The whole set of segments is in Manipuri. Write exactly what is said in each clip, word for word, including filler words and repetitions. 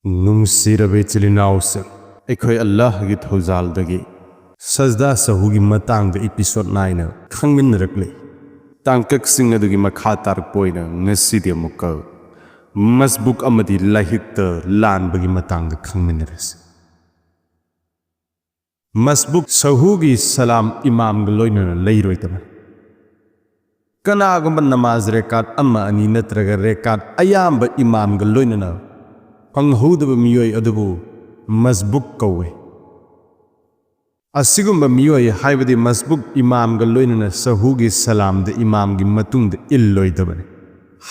ꯅꯨꯡꯁꯤꯔꯕ ꯏꯆꯤꯜ ꯏꯅꯥꯎꯁꯤꯡ, ꯑꯩꯈꯣꯏ ꯑꯜꯂꯥꯍꯒꯤ ꯊꯧꯖꯥꯜꯗꯒꯤ ꯁꯖꯗꯥ ꯁꯍꯨꯒꯤ ꯃꯇꯥꯡꯗ ꯏꯄꯤꯁꯣꯗ ꯅꯥꯏꯅ ꯈꯪꯃꯤꯟꯅꯔꯛꯂꯤ꯫ ꯇꯥꯡꯀꯛꯁꯤꯡ ꯑꯗꯨꯒꯤ ꯃꯈꯥ ꯇꯥꯔꯛꯄ ꯑꯣꯏꯅ ꯉꯁꯤꯗꯤ ꯑꯃꯨꯛꯀ ꯃꯁꯕꯨꯛ ꯑꯃꯗꯤ ꯂꯥꯏꯍꯤꯛꯇ ꯂꯥꯟꯕꯒꯤ ꯃꯇꯥꯡꯗ ꯈꯪꯃꯤꯟꯅꯔꯁꯤ꯫ ꯃꯁꯕꯨꯛ ꯁꯍꯨꯒꯤ ꯁꯂꯥꯝ ꯏꯃꯥꯝꯒ ꯂꯣꯏꯅꯅ ꯂꯩꯔꯣꯏꯗꯕꯅꯤ꯫ ꯀꯅꯥꯒꯨꯝꯕ ꯅꯃꯥꯖ ꯔꯦꯀꯥꯠ ꯑꯃ ꯑꯅꯤ ꯅꯠꯇ꯭ꯔꯒ ꯔꯦꯀꯥꯠ ꯑꯌꯥꯝꯕ ꯏꯃꯥꯝꯒ ꯂꯣꯏꯅꯅ ꯐꯪꯍꯧꯗꯕ ꯃꯤꯑꯣꯏ ꯑꯗꯨꯕꯨ ꯃꯁꯕꯨꯛ ꯀꯧꯏ꯫ ꯑꯁꯤꯒꯨꯝꯕ ꯃꯤꯑꯣꯏ ꯍꯥꯏꯕꯗꯤ ꯃꯁꯕꯨꯛ ꯏꯃꯥꯝꯒ ꯂꯣꯏꯅꯅ ꯁꯍꯨꯒꯤ ꯁꯂꯥꯝꯗ ꯏꯃꯥꯝꯒꯤ ꯃꯇꯨꯡꯗ ꯏꯜꯂꯣꯏꯗꯕꯅꯤ꯫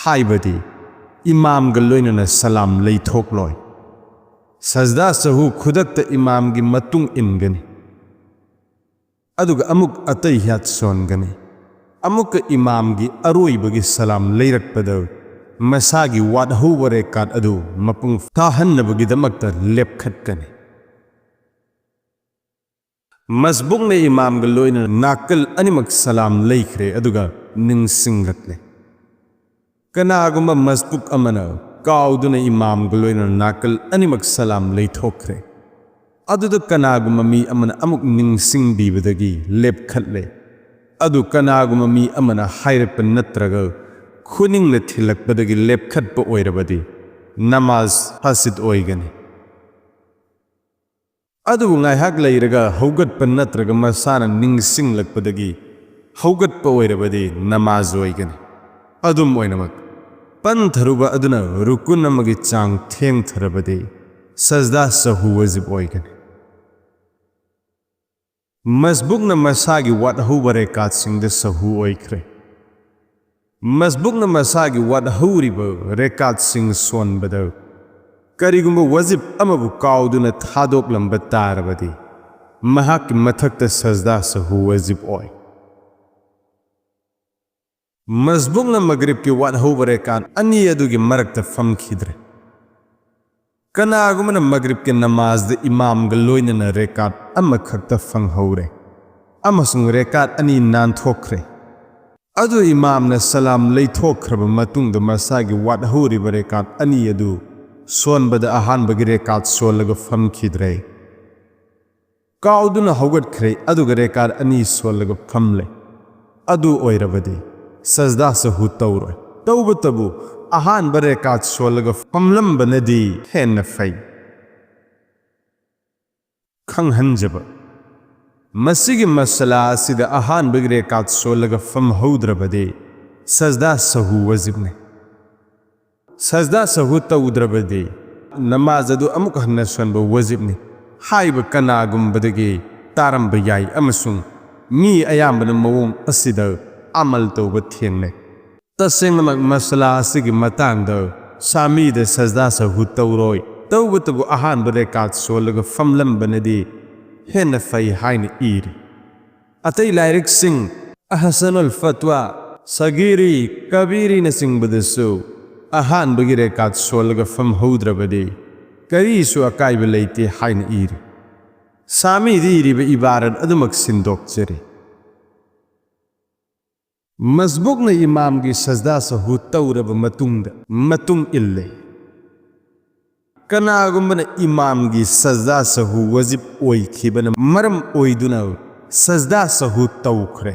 ꯍꯥꯏꯕꯗꯤ ꯏꯃꯥꯝꯒ ꯂꯣꯏꯅꯅ ꯁꯂꯥꯝ ꯂꯩꯊꯣꯛꯂꯣꯏ꯫ ꯁꯖꯗꯥ ꯁꯍꯨ ꯈꯨꯗꯛꯇ ꯏꯃꯥꯝꯒꯤ ꯃꯇꯨꯡ ꯏꯟꯒꯅꯤ꯫ ꯑꯗꯨꯒ ꯑꯃꯨꯛ ꯑꯇꯩꯍꯤꯌꯥꯠ ꯁꯣꯟꯒꯅꯤ꯫ ꯑꯃꯨꯛꯀ ꯏꯃꯥꯝꯒꯤ ꯑꯔꯣꯏꯕꯒꯤ ꯁꯂꯥꯝ ꯂꯩꯔꯛꯄꯗ ꯃꯁꯥꯒꯤ ꯋꯥꯠꯍꯧꯕ ꯔꯦꯀꯥꯠ ꯑꯗꯨ ꯃꯄꯨꯡ ꯐꯥꯍꯟꯅꯕꯒꯤꯗꯃꯛꯇ ꯂꯦꯞꯈꯠꯀꯅꯤ꯫ ꯃꯁꯕꯨꯛꯅ ꯏꯃꯥꯝꯒ ꯂꯣꯏꯅꯅ ꯅꯥꯀꯜ ꯑꯅꯤꯃꯛ ꯁꯂꯥꯝ ꯂꯩꯈ꯭ꯔꯦ, ꯑꯗꯨꯒ ꯅꯤꯡꯁꯤꯡꯂꯛꯂꯦ꯫ ꯀꯅꯥꯒꯨꯝꯕ ꯃꯁꯕꯨꯛ ꯑꯃꯅ ꯀꯥꯎꯗꯨꯅ ꯏꯃꯥꯝꯒ ꯂꯣꯏꯅꯅ ꯅꯥꯀꯜ ꯑꯅꯤꯃꯛ ꯁꯂꯥꯝ ꯂꯩꯊꯣꯛꯈ꯭ꯔꯦ꯫ ꯑꯗꯨꯗ ꯀꯅꯥꯒꯨꯝꯕ ꯃꯤ ꯑꯃꯅ ꯑꯃꯨꯛ ꯅꯤꯡꯁꯤꯡꯕꯤꯕꯗꯒꯤ ꯂꯦꯞꯈꯠꯂꯦ꯫ ꯑꯗꯨ ꯀꯅꯥꯒꯨꯝꯕ ꯃꯤ ꯑꯃꯅ ꯍꯥꯏꯔꯛꯄ ꯅꯠꯇ꯭ꯔꯒ ꯈꯨꯅꯤꯡꯅ ꯊꯤꯜꯂꯛꯄꯗꯒꯤ ꯂꯦꯞꯈꯠꯄ ꯑꯣꯏꯔꯕꯗꯤ ꯅꯃꯥꯖ ꯐꯥꯁꯤꯗ ꯑꯣꯏꯒꯅꯤ꯫ ꯑꯗꯨꯕꯨ ꯉꯥꯏꯍꯥꯛ ꯂꯩꯔꯒ ꯍꯧꯒꯠꯄ ꯅꯠꯇ꯭ꯔꯒ ꯃꯁꯥꯅ ꯅꯤꯡꯁꯤꯡꯂꯛꯄꯗꯒꯤ ꯍꯧꯒꯠꯄ ꯑꯣꯏꯔꯕꯗꯤ ꯅꯃꯥꯖ ꯑꯣꯏꯒꯅꯤ꯫ ꯑꯗꯨꯝ ꯑꯣꯏꯅꯃꯛ, ꯄꯟꯊꯔꯨꯕ ꯑꯗꯨꯅ ꯔꯨꯀꯨꯟ ꯑꯃꯒꯤ ꯆꯥꯡ ꯊꯦꯡꯊꯔꯕꯗꯤ ꯁꯖꯗꯥ ꯁꯍꯨ ꯋꯥꯖꯤꯕ ꯑꯣꯏꯒꯅꯤ꯫ ꯃꯁꯕꯨꯛꯅ ꯃꯁꯥꯒꯤ ꯋꯥꯠꯍꯧꯕ ꯔꯦꯀꯥꯠꯁꯤꯡꯗ ꯁꯍꯨ ꯑꯣꯏꯈ꯭ꯔꯦ꯫ ꯃꯁꯕꯨꯛꯅ ꯃꯁꯥꯒꯤ ꯋꯥꯠꯍꯧꯔꯤꯕ ꯔꯦꯀꯥꯠꯁꯤꯡ ꯁꯣꯟꯕꯗ ꯀꯔꯤꯒꯨꯝꯕ ꯋꯥꯖꯤꯕ ꯑꯃꯕꯨ ꯀꯥꯎꯗꯨꯅ ꯊꯥꯗꯣꯛꯂꯝꯕ ꯇꯥꯔꯕꯗꯤ ꯃꯍꯥꯛꯀꯤ ꯃꯊꯛꯇ ꯁꯖꯗꯥ ꯁꯍꯨ ꯋꯥꯖꯤꯕ ꯑꯣꯏ꯫ ꯃꯁꯕꯨꯛꯅ ꯃꯒ꯭ꯔꯤꯕꯀꯤ ꯋꯥꯠꯍꯧꯕ ꯔꯦꯀꯥꯠ ꯑꯅꯤ ꯑꯗꯨꯒꯤ ꯃꯔꯛꯇ ꯐꯝꯈꯤꯗ꯭ꯔꯦ꯫ ꯀꯅꯥꯒꯨꯝꯕꯅ ꯃꯒ꯭ꯔꯤꯕꯀꯤ ꯅꯃꯥꯖꯗ ꯏꯃꯥꯝꯒ ꯂꯣꯏꯅꯅ ꯔꯦꯀꯥꯠ ꯑꯃꯈꯛꯇ ꯐꯪꯍꯧꯔꯦ ꯑꯃꯁꯨꯡ ꯔꯦꯀꯥꯠ ꯑꯅꯤ ꯅꯥꯟꯊꯣꯛꯈ꯭ꯔꯦ꯫ ꯑꯗꯨ ꯏꯃꯥꯝꯅ ꯁꯂꯥꯝ ꯂꯩꯊꯣꯛꯈ꯭ꯔꯕ ꯃꯇꯨꯡꯗ ꯃꯁꯥꯒꯤ ꯋꯥꯠꯍꯧꯔꯤꯕ ꯔꯦꯀꯥꯠ ꯑꯅꯤ ꯑꯗꯨ ꯁꯣꯟꯕꯗ ꯑꯍꯥꯟꯕꯒꯤ ꯔꯦꯀꯥꯠ ꯁꯣꯜꯂꯒ ꯐꯝꯈꯤꯗ꯭ꯔꯦ꯫ ꯀꯥꯎꯗꯨꯅ ꯍꯧꯒꯠꯈ꯭ꯔꯦ, ꯑꯗꯨꯒ ꯔꯦꯀꯥꯠ ꯑꯅꯤ ꯁꯣꯜꯂꯒ ꯐꯝꯂꯦ꯫ ꯑꯗꯨ ꯑꯣꯏꯔꯕꯗꯤ ꯁꯖꯗꯥ ꯁꯍꯨ ꯇꯧꯔꯣꯏ꯫ ꯇꯧꯕꯇꯕꯨ ꯑꯍꯥꯟꯕ ꯔꯦꯀꯥꯠ ꯁꯣꯜꯂꯒ ꯐꯝꯂꯝꯕꯅꯗꯤ ꯍꯦꯟꯅ ꯐꯩ꯫ ꯈꯪꯍꯟꯖꯕ, ꯃꯁꯤꯒꯤ ꯃꯁꯂꯥ ꯑꯁꯤꯗ ꯑꯍꯥꯟꯕꯒꯤ ꯔꯦꯀꯥꯠ ꯁꯣꯜꯂꯒ ꯐꯝꯍꯧꯗ꯭ꯔꯕꯗꯤ ꯁꯖꯗꯥ ꯁꯍꯨ ꯋꯥꯖꯤꯕꯅꯤ꯫ ꯁꯖꯗꯥ ꯁꯍꯨ ꯇꯧꯗ꯭ꯔꯕꯗꯤ ꯅꯃꯥꯖ ꯑꯗꯨ ꯑꯃꯨꯛ ꯍꯟꯅ ꯁꯣꯟꯕ ꯋꯥꯖꯤꯕꯅꯤ ꯍꯥꯏꯕ ꯀꯅꯥꯒꯨꯝꯕꯗꯒꯤ ꯇꯥꯔꯝꯕ ꯌꯥꯏ, ꯑꯃꯁꯨꯡ ꯃꯤ ꯑꯌꯥꯝꯕꯅ ꯃꯑꯣꯡ ꯑꯁꯤꯗ ꯑꯃꯜ ꯇꯧꯕ ꯊꯦꯡꯅꯩ꯫ ꯇꯁꯦꯡꯅꯃꯛ ꯃꯁꯂꯥ ꯑꯁꯤꯒꯤ ꯃꯇꯥꯡꯗ ꯁꯥꯃꯤꯗ ꯁꯖꯗꯥ ꯁꯍꯨ ꯇꯧꯔꯣꯏ, ꯇꯧꯕꯇꯕꯨ ꯑꯍꯥꯟꯕ ꯔꯦꯀꯥꯠ ꯁꯣꯜꯂꯒ ꯐꯝꯂꯝꯕꯅꯗꯤ ꯍꯦꯟꯅ ꯐꯩ ꯍꯥꯏꯅ ꯏꯔꯤ꯫ ꯑꯇꯩ ꯂꯥꯏꯔꯤꯛꯁꯤꯡ, ꯑꯍꯁꯅꯨꯜ ꯐꯠꯋꯥ, ꯁꯒꯤꯔꯤ, ꯀꯕꯤꯔꯤꯅꯆꯤꯡꯕꯗꯁꯨ ꯑꯍꯥꯟꯕꯒꯤ ꯔꯦꯀꯥꯠ ꯁꯣꯜꯂꯒ ꯐꯝꯍꯧꯗ꯭ꯔꯕꯗꯤ ꯀꯔꯤꯁꯨ ꯑꯀꯥꯏꯕ ꯂꯩꯇꯦ ꯍꯥꯏꯅ ꯏꯔꯤ꯫ ꯁꯥꯃꯤꯗ ꯏꯔꯤꯕ ꯏꯕꯥꯔꯠ ꯑꯗꯨꯃꯛ ꯁꯤꯟꯗꯣꯛꯆꯔꯤ꯫ ꯃꯁꯕꯨꯛꯅ ꯏꯃꯥꯝꯒꯤ ꯁꯖꯗꯥ ꯁꯍꯨ ꯇꯧꯔꯕ ꯃꯇꯨꯡꯗ ꯃꯇꯨꯡ ꯏꯜꯂꯦ꯫ ꯀꯅꯥꯒꯨꯝꯕꯅ ꯏꯃꯥꯝꯒꯤ ꯁꯖꯗꯥ ꯁꯍꯨ ꯋꯥꯖꯤꯕ ꯑꯣꯏꯈꯤꯕꯅ ꯃꯔꯝ ꯑꯣꯏꯗꯨꯅ ꯁꯖꯗꯥ ꯁꯍꯨ ꯇꯧꯈ꯭ꯔꯦ,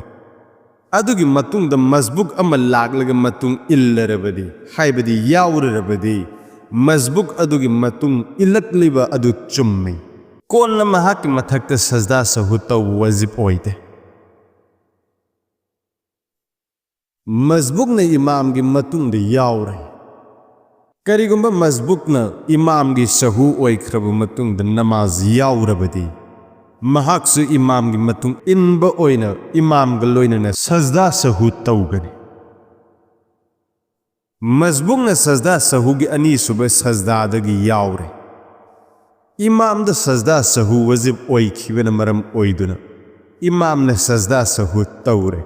ꯑꯗꯨꯒꯤ ꯃꯇꯨꯡꯗ ꯃꯁꯕꯨꯛ ꯑꯃ ꯂꯥꯛꯂꯒ ꯃꯇꯨꯡ ꯏꯜꯂꯔꯕꯗꯤ, ꯍꯥꯏꯕꯗꯤ ꯌꯥꯎꯔꯔꯕꯗꯤ, ꯃꯁꯕꯨꯛ ꯑꯗꯨꯒꯤ ꯃꯇꯨꯡ ꯏꯜꯂꯛꯂꯤꯕ ꯑꯗꯨ ꯆꯨꯝꯃꯤ꯫ ꯀꯣꯟꯅ ꯃꯍꯥꯛꯀꯤ ꯃꯊꯛꯇ ꯁꯖꯗꯥ ꯁꯍꯨ ꯇꯧꯕ ꯋꯥꯖꯤꯕ ꯑꯣꯏꯗꯦ꯫ ꯃꯁꯕꯨꯛꯅ ꯏꯃꯥꯝꯒꯤ ꯃꯇꯨꯡꯗ ꯌꯥꯎꯔꯦ꯫ ꯀꯔꯤꯒꯨꯝꯕ ꯃꯁꯕꯨꯛꯅ ꯏꯃꯥꯝꯒꯤ ꯁꯍꯨ ꯑꯣꯏꯈ꯭ꯔꯕ ꯃꯇꯨꯡꯗ ꯅꯃꯥꯖ ꯌꯥꯎꯔꯕꯗꯤ, ꯃꯍꯥꯛꯁꯨ ꯏꯃꯥꯝꯒꯤ ꯃꯇꯨꯡ ꯏꯟꯕ ꯑꯣꯏꯅ ꯏꯃꯥꯝꯒ ꯂꯣꯏꯅꯅ ꯁꯖꯗꯥ ꯁꯍꯨ ꯇꯧꯒꯅꯤ꯫ ꯃꯁꯕꯨꯛꯅ ꯁꯖꯗꯥ ꯁꯍꯨꯒꯤ ꯑꯅꯤꯁꯨꯕ ꯁꯖꯗꯥꯗꯒꯤ ꯌꯥꯎꯔꯦ꯫ ꯏꯃꯥꯝꯗ ꯁꯖꯗꯥ ꯁꯍꯨ ꯋꯥꯖꯤꯕ ꯑꯣꯏꯈꯤꯕꯅ ꯃꯔꯝ ꯑꯣꯏꯗꯨꯅ ꯏꯃꯥꯝꯅ ꯁꯖꯗꯥ ꯁꯍꯨ ꯇꯧꯔꯦ꯫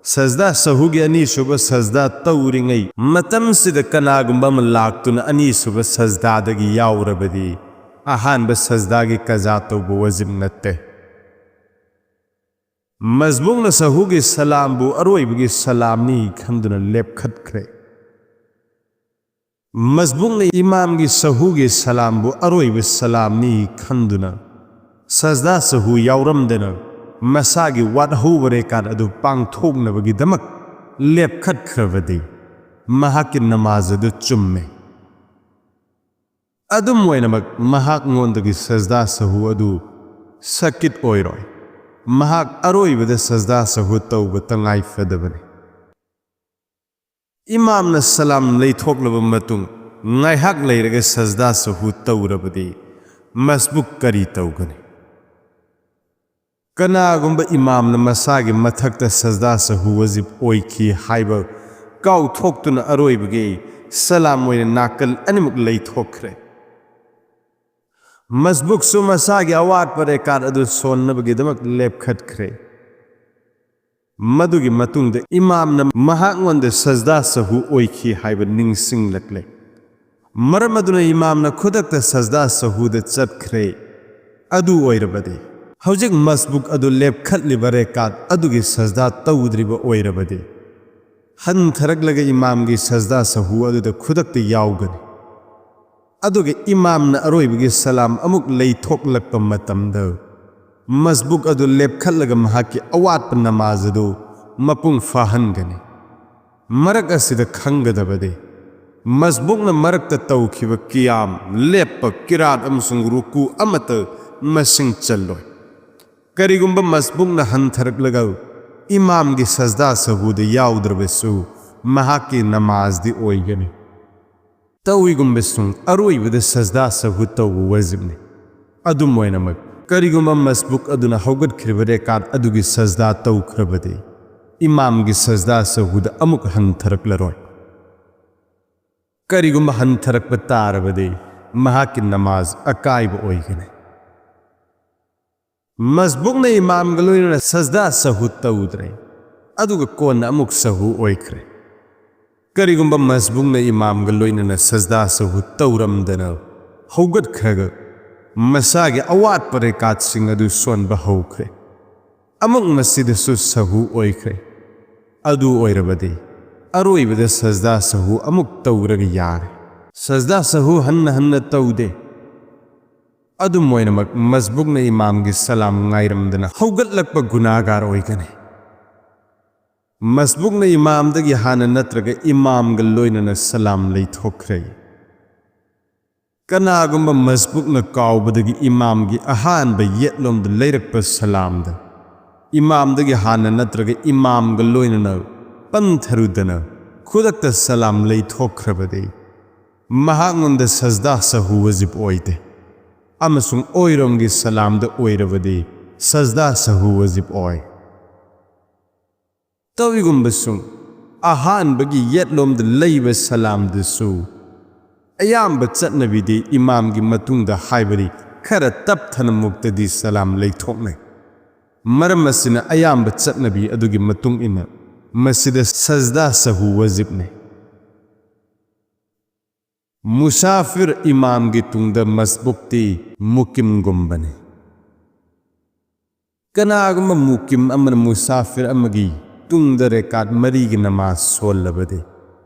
ꯁꯖꯗꯥ ꯁꯍꯨꯒꯤ ꯑꯅꯤꯁꯨꯕ ꯁꯖꯗꯥ ꯇꯧꯔꯤꯉꯩ ꯃꯇꯝꯁꯤꯗ ꯀꯅꯥꯒꯨꯝꯕ ꯑꯃ ꯂꯥꯛꯇꯨꯅ ꯑꯅꯤꯁꯨꯕ ꯁꯖꯗꯥꯗꯒꯤ ꯌꯥꯎꯔꯕꯗꯤ, ꯑꯍꯥꯟꯕ ꯁꯖꯗꯥꯒꯤ ꯀꯖꯥ ꯇꯧꯕ ꯋꯥꯖꯤꯕ ꯅꯠꯇꯦ꯫ ꯃꯁꯕꯨꯛꯅ ꯁꯍꯨꯒꯤ ꯁꯂꯥꯝꯕꯨ ꯑꯔꯣꯏꯕꯒꯤ ꯁꯂꯥꯝꯅꯤ ꯈꯟꯗꯨꯅ ꯂꯦꯞꯈꯠꯈ꯭ꯔꯦ꯫ ꯃꯁꯕꯨꯛꯅ ꯏꯃꯥꯝꯒꯤ ꯁꯍꯨꯒꯤ ꯁꯂꯥꯝꯕꯨ ꯑꯔꯣꯏꯕ ꯁꯂꯥꯝꯅꯤ ꯈꯟꯗꯨꯅ, ꯁꯖꯗꯥ ꯁꯍꯨ ꯌꯥꯎꯔꯝꯗꯅ ꯃꯁꯥꯒꯤ ꯋꯥꯠꯍꯧꯕ ꯔꯦꯀꯥꯠ ꯑꯗꯨ ꯄꯥꯡꯊꯣꯛꯅꯕꯒꯤꯗꯃꯛ ꯂꯦꯞꯈꯠꯈ꯭ꯔꯕꯗꯤ, ꯃꯍꯥꯛꯀꯤ ꯅꯃꯥꯖ ꯑꯗꯨ ꯆꯨꯝꯃꯦ꯫ ꯑꯗꯨꯝ ꯑꯣꯏꯅꯃꯛ, ꯃꯍꯥꯛꯉꯣꯟꯗꯒꯤ ꯁꯖꯗꯥ ꯁꯍꯨ ꯑꯗꯨ ꯁꯀꯤꯠ ꯑꯣꯏꯔꯣꯏ꯫ ꯃꯍꯥꯛ ꯑꯔꯣꯏꯕꯗ ꯁꯖꯗꯥ ꯁꯍꯨ ꯇꯧꯕ ꯇꯉꯥꯏ ꯐꯗꯕꯅꯤ꯫ ꯏꯃꯥꯝꯅ ꯁꯂꯥꯝ ꯂꯩꯊꯣꯛꯂꯕ ꯃꯇꯨꯡ ꯉꯥꯏꯍꯥꯛ ꯂꯩꯔꯒ ꯁꯖꯗꯥ ꯁꯍꯨ ꯇꯧꯔꯕꯗꯤ, ꯃꯁꯕꯨꯛ ꯀꯔꯤ ꯇꯧꯒꯅꯤ? ꯀꯅꯥꯒꯨꯝꯕ ꯏꯃꯥꯝꯅ ꯃꯁꯥꯒꯤ ꯃꯊꯛꯇ ꯁꯖꯗꯥ ꯁꯍꯨ ꯋꯥꯖꯤꯕ ꯑꯣꯏꯈꯤ ꯍꯥꯏꯕ ꯀꯥꯎꯊꯣꯛꯇꯨꯅ ꯑꯔꯣꯏꯕꯒꯤ ꯁꯂꯥꯝ ꯑꯣꯏꯅ ꯅꯥꯀꯜ ꯑꯅꯤꯃꯛ ꯂꯩꯊꯣꯛꯈ꯭ꯔꯦ꯫ ꯃꯁꯕꯨꯛꯁꯨ ꯃꯁꯥꯒꯤ ꯑꯋꯥꯠꯄ ꯔꯦꯀꯥꯠ ꯑꯗꯨ ꯁꯣꯟꯅꯕꯒꯤꯗꯃꯛ ꯂꯦꯞꯈꯠꯈ꯭ꯔꯦ꯫ ꯃꯗꯨꯒꯤ ꯃꯇꯨꯡꯗ ꯏꯃꯥꯝꯅ ꯃꯍꯥꯛꯉꯣꯟꯗ ꯁꯖꯗꯥ ꯁꯍꯨ ꯑꯣꯏꯈꯤ ꯍꯥꯏꯕ ꯅꯤꯡꯁꯤꯡꯂꯛꯂꯦ꯫ ꯃꯔꯝ ꯑꯗꯨꯅ ꯏꯃꯥꯝꯅ ꯈꯨꯗꯛꯇ ꯁꯖꯗꯥ ꯁꯍꯨꯗ ꯆꯠꯈ꯭ꯔꯦ꯫ ꯑꯗꯨ ꯑꯣꯏꯔꯕꯗꯤ, ꯍꯧꯖꯤꯛ ꯃꯁꯕꯨꯛ ꯑꯗꯨ ꯂꯦꯞꯈꯠꯂꯤꯕ ꯔꯦꯀꯥꯠ ꯑꯗꯨꯒꯤ ꯁꯖꯗꯥ ꯇꯧꯗ꯭ꯔꯤꯕ ꯑꯣꯏꯔꯕꯗꯤ, ꯍꯟꯊꯔꯛꯂꯒ ꯏꯃꯥꯝꯒꯤ ꯁꯖꯗꯥ ꯁꯍꯨ ꯑꯗꯨꯗ ꯈꯨꯗꯛꯇ ꯌꯥꯎꯒꯅꯤ꯫ ꯑꯗꯨꯒ ꯏꯃꯥꯝꯅ ꯑꯔꯣꯏꯕꯒꯤ ꯁꯂꯥꯝ ꯑꯃꯨꯛ ꯂꯩꯊꯣꯛꯂꯛꯄ ꯃꯇꯝꯗ, ꯃꯁꯕꯨꯛ ꯑꯗꯨ ꯂꯦꯞꯈꯠꯂꯒ ꯃꯍꯥꯛꯀꯤ ꯑꯋꯥꯠꯄ ꯅꯃꯥꯖ ꯑꯗꯨ ꯃꯄꯨꯡ ꯐꯥꯍꯟꯒꯅꯤ꯫ ꯃꯔꯛ ꯑꯁꯤꯗ ꯈꯪꯒꯗꯕꯗꯤ, ꯃꯁꯕꯨꯛꯅ ꯃꯔꯛꯇ ꯇꯧꯈꯤꯕ ꯀꯤꯌꯥꯝ, ꯂꯦꯞꯄ, ꯀꯤꯔꯥꯠ ꯑꯃꯁꯨꯡ ꯔꯨꯀꯨ ꯑꯃꯠꯇ ꯃꯁꯤꯡ ꯆꯜꯂꯣꯏ꯫ ꯀꯔꯤꯒꯨꯝꯕ ꯃꯁꯕꯨꯛꯅ ꯍꯟꯊꯔꯛꯂꯒ ꯏꯃꯥꯝꯒꯤ ꯁꯖꯗꯥ ꯁꯍꯨꯗ ꯌꯥꯎꯗ꯭ꯔꯕꯁꯨ, ꯃꯍꯥꯛꯀꯤ ꯅꯃꯥꯖꯗꯤ ꯑꯣꯏꯒꯅꯤ꯫ ꯇꯧꯏꯒꯨꯝꯕꯁꯨꯡ ꯑꯔꯣꯏꯕꯗ ꯁꯖꯗꯥ ꯁꯍꯨ ꯇꯧꯕ ꯋꯥꯖꯤꯕꯅꯤ꯫ ꯑꯗꯨꯝ ꯑꯣꯏꯅꯃꯛ, ꯀꯔꯤꯒꯨꯝꯕ ꯃꯁꯕꯨꯛ ꯑꯗꯨꯅ ꯍꯧꯒꯠꯈ꯭ꯔꯤꯕ ꯔꯦꯀꯥꯠ ꯑꯗꯨꯒꯤ ꯁꯖꯗꯥ ꯇꯧꯈ꯭ꯔꯕꯗꯤ, ꯏꯃꯥꯝꯒꯤ ꯁꯖꯗꯥ ꯁꯍꯨꯗ ꯑꯃꯨꯛ ꯍꯟꯊꯔꯛꯂꯔꯣꯏ꯫ ꯀꯔꯤꯒꯨꯝꯕ ꯍꯟꯊꯔꯛꯄ ꯇꯥꯔꯕꯗꯤ, ꯃꯍꯥꯛꯀꯤ ꯅꯃꯥꯖ ꯑꯀꯥꯏꯕ ꯑꯣꯏꯒꯅꯤ꯫ ꯃꯁꯕꯨꯛꯅ ꯏꯃꯥꯝꯒ ꯂꯣꯏꯅꯅ ꯁꯖꯗꯥ ꯁꯍꯨ ꯇꯧꯗ꯭ꯔꯦ, ꯑꯗꯨꯒ ꯀꯣꯟꯅ ꯑꯃꯨꯛ ꯁꯍꯨ ꯑꯣꯏꯈ꯭ꯔꯦ꯫ ꯀꯔꯤꯒꯨꯝꯕ ꯃꯁꯕꯨꯛꯅ ꯏꯃꯥꯝꯒ ꯂꯣꯏꯅꯅ ꯁꯖꯗꯥ ꯁꯍꯨ ꯇꯧꯔꯝꯗꯅ ꯍꯧꯒꯠꯈ꯭ꯔꯒ ꯃꯁꯥꯒꯤ ꯑꯋꯥꯠꯄ ꯔꯦꯀꯥꯠꯁꯤꯡ ꯑꯗꯨ ꯁꯣꯟꯕ ꯍꯧꯈ꯭ꯔꯦ, ꯑꯃꯨꯛ ꯃꯁꯤꯗꯁꯨ ꯁꯍꯨ ꯑꯣꯏꯈ꯭ꯔꯦ, ꯑꯗꯨ ꯑꯣꯏꯔꯕꯗꯤ ꯑꯔꯣꯏꯕꯗ ꯁꯖꯗꯥ ꯁꯍꯨ ꯑꯃꯨꯛ ꯇꯧꯔꯒ ꯌꯥꯔꯦ꯫ ꯁꯖꯗꯥ ꯁꯍꯨ ꯍꯟꯅ ꯍꯟꯅ ꯇꯧꯗꯦ꯫ ꯑꯗꯨꯝ ꯑꯣꯏꯅꯃꯛ ꯃꯁꯕꯨꯛꯅ ꯏꯃꯥꯝꯒꯤ ꯁꯂꯥꯝ ꯉꯥꯏꯔꯝꯗꯅ ꯍꯧꯒꯠꯂꯛꯄ ꯒꯨꯅꯥꯒꯥꯔ ꯑꯣꯏꯒꯅꯤ꯫ ꯃꯁꯕꯨꯛꯅ ꯏꯃꯥꯝꯗꯒꯤ ꯍꯥꯟꯅ ꯅꯠꯇ꯭ꯔꯒ ꯏꯃꯥꯝꯒ ꯂꯣꯏꯅꯅ ꯁꯂꯥꯝ ꯂꯩꯊꯣꯛꯈ꯭ꯔꯦ꯫ ꯀꯅꯥꯒꯨꯝꯕ ꯃꯁꯕꯨꯛꯅ ꯀꯥꯎꯕꯗꯒꯤ ꯏꯃꯥꯝꯒꯤ ꯑꯍꯥꯟꯕ ꯌꯦꯠꯂꯣꯝꯗ ꯂꯩꯔꯛꯄ ꯁꯂꯥꯝꯗ ꯏꯃꯥꯝꯗꯒꯤ ꯍꯥꯟꯅ ꯅꯠꯇ꯭ꯔꯒ ꯏꯃꯥꯝꯒ ꯂꯣꯏꯅꯅ ꯄꯟꯊꯔꯨꯗꯅ ꯈꯨꯗꯛꯇ ꯁꯂꯥꯝ ꯂꯩꯊꯣꯛꯈ꯭ꯔꯕꯗꯤ, ꯃꯍꯥꯛꯉꯣꯟꯗ ꯁꯖꯗꯥ ꯁꯍꯨ ꯋꯥꯖꯤꯕ ꯑꯣꯏꯗꯦ, ꯑꯃꯁꯨꯡ ꯑꯣꯏꯔꯣꯝꯒꯤ ꯁꯂꯥꯝꯗ ꯑꯣꯏꯔꯕꯗꯤ ꯁꯖꯗꯥ ꯁꯍꯨ ꯋꯥꯖꯤꯕ ꯑꯣꯏ꯫ ꯇꯧꯏꯒꯨꯝꯕꯁꯨꯡ, ꯑꯍꯥꯟꯕꯒꯤ ꯌꯦꯠꯂꯣꯝꯗ ꯂꯩꯕ ꯁꯂꯥꯝꯗꯨꯁꯨ ꯑꯌꯥꯝꯕ ꯆꯠꯅꯕꯤꯗꯤ ꯏꯃꯥꯝꯒꯤ ꯃꯇꯨꯡꯗ, ꯍꯥꯏꯕꯗꯤ ꯈꯔ ꯇꯞꯊꯅ ꯃꯨꯛꯇꯗꯤ ꯁꯂꯥꯝ ꯂꯩꯊꯣꯛꯅꯩ꯫ ꯃꯔꯝ ꯑꯁꯤꯅ ꯑꯌꯥꯝꯕ ꯆꯠꯅꯕꯤ ꯑꯗꯨꯒꯤ ꯃꯇꯨꯡ ꯏꯟꯅ ꯃꯁꯤꯗ ꯁꯖꯗꯥ ꯁꯍꯨ ꯋꯥꯖꯤꯕꯅꯤ꯫ ꯃꯨꯁꯥꯐꯤꯔ ꯏꯃꯥꯝꯒꯤ ꯇꯨꯡꯗ ꯃꯁꯕꯨꯛꯇꯤ ꯃꯨꯀꯤꯝꯒꯨꯝꯕꯅꯤ꯫ ꯀꯅꯥꯒꯨꯝꯕ ꯃꯨꯀꯤꯝ ꯑꯃꯅ ꯃꯨꯁꯥꯐꯤꯔ ꯑꯃꯒꯤ ꯇꯨꯡꯗ ꯔꯦꯀꯥꯠ ꯃꯔꯤꯒꯤ ꯅꯃꯥꯖ ꯁꯣꯜꯂꯕꯗꯤ,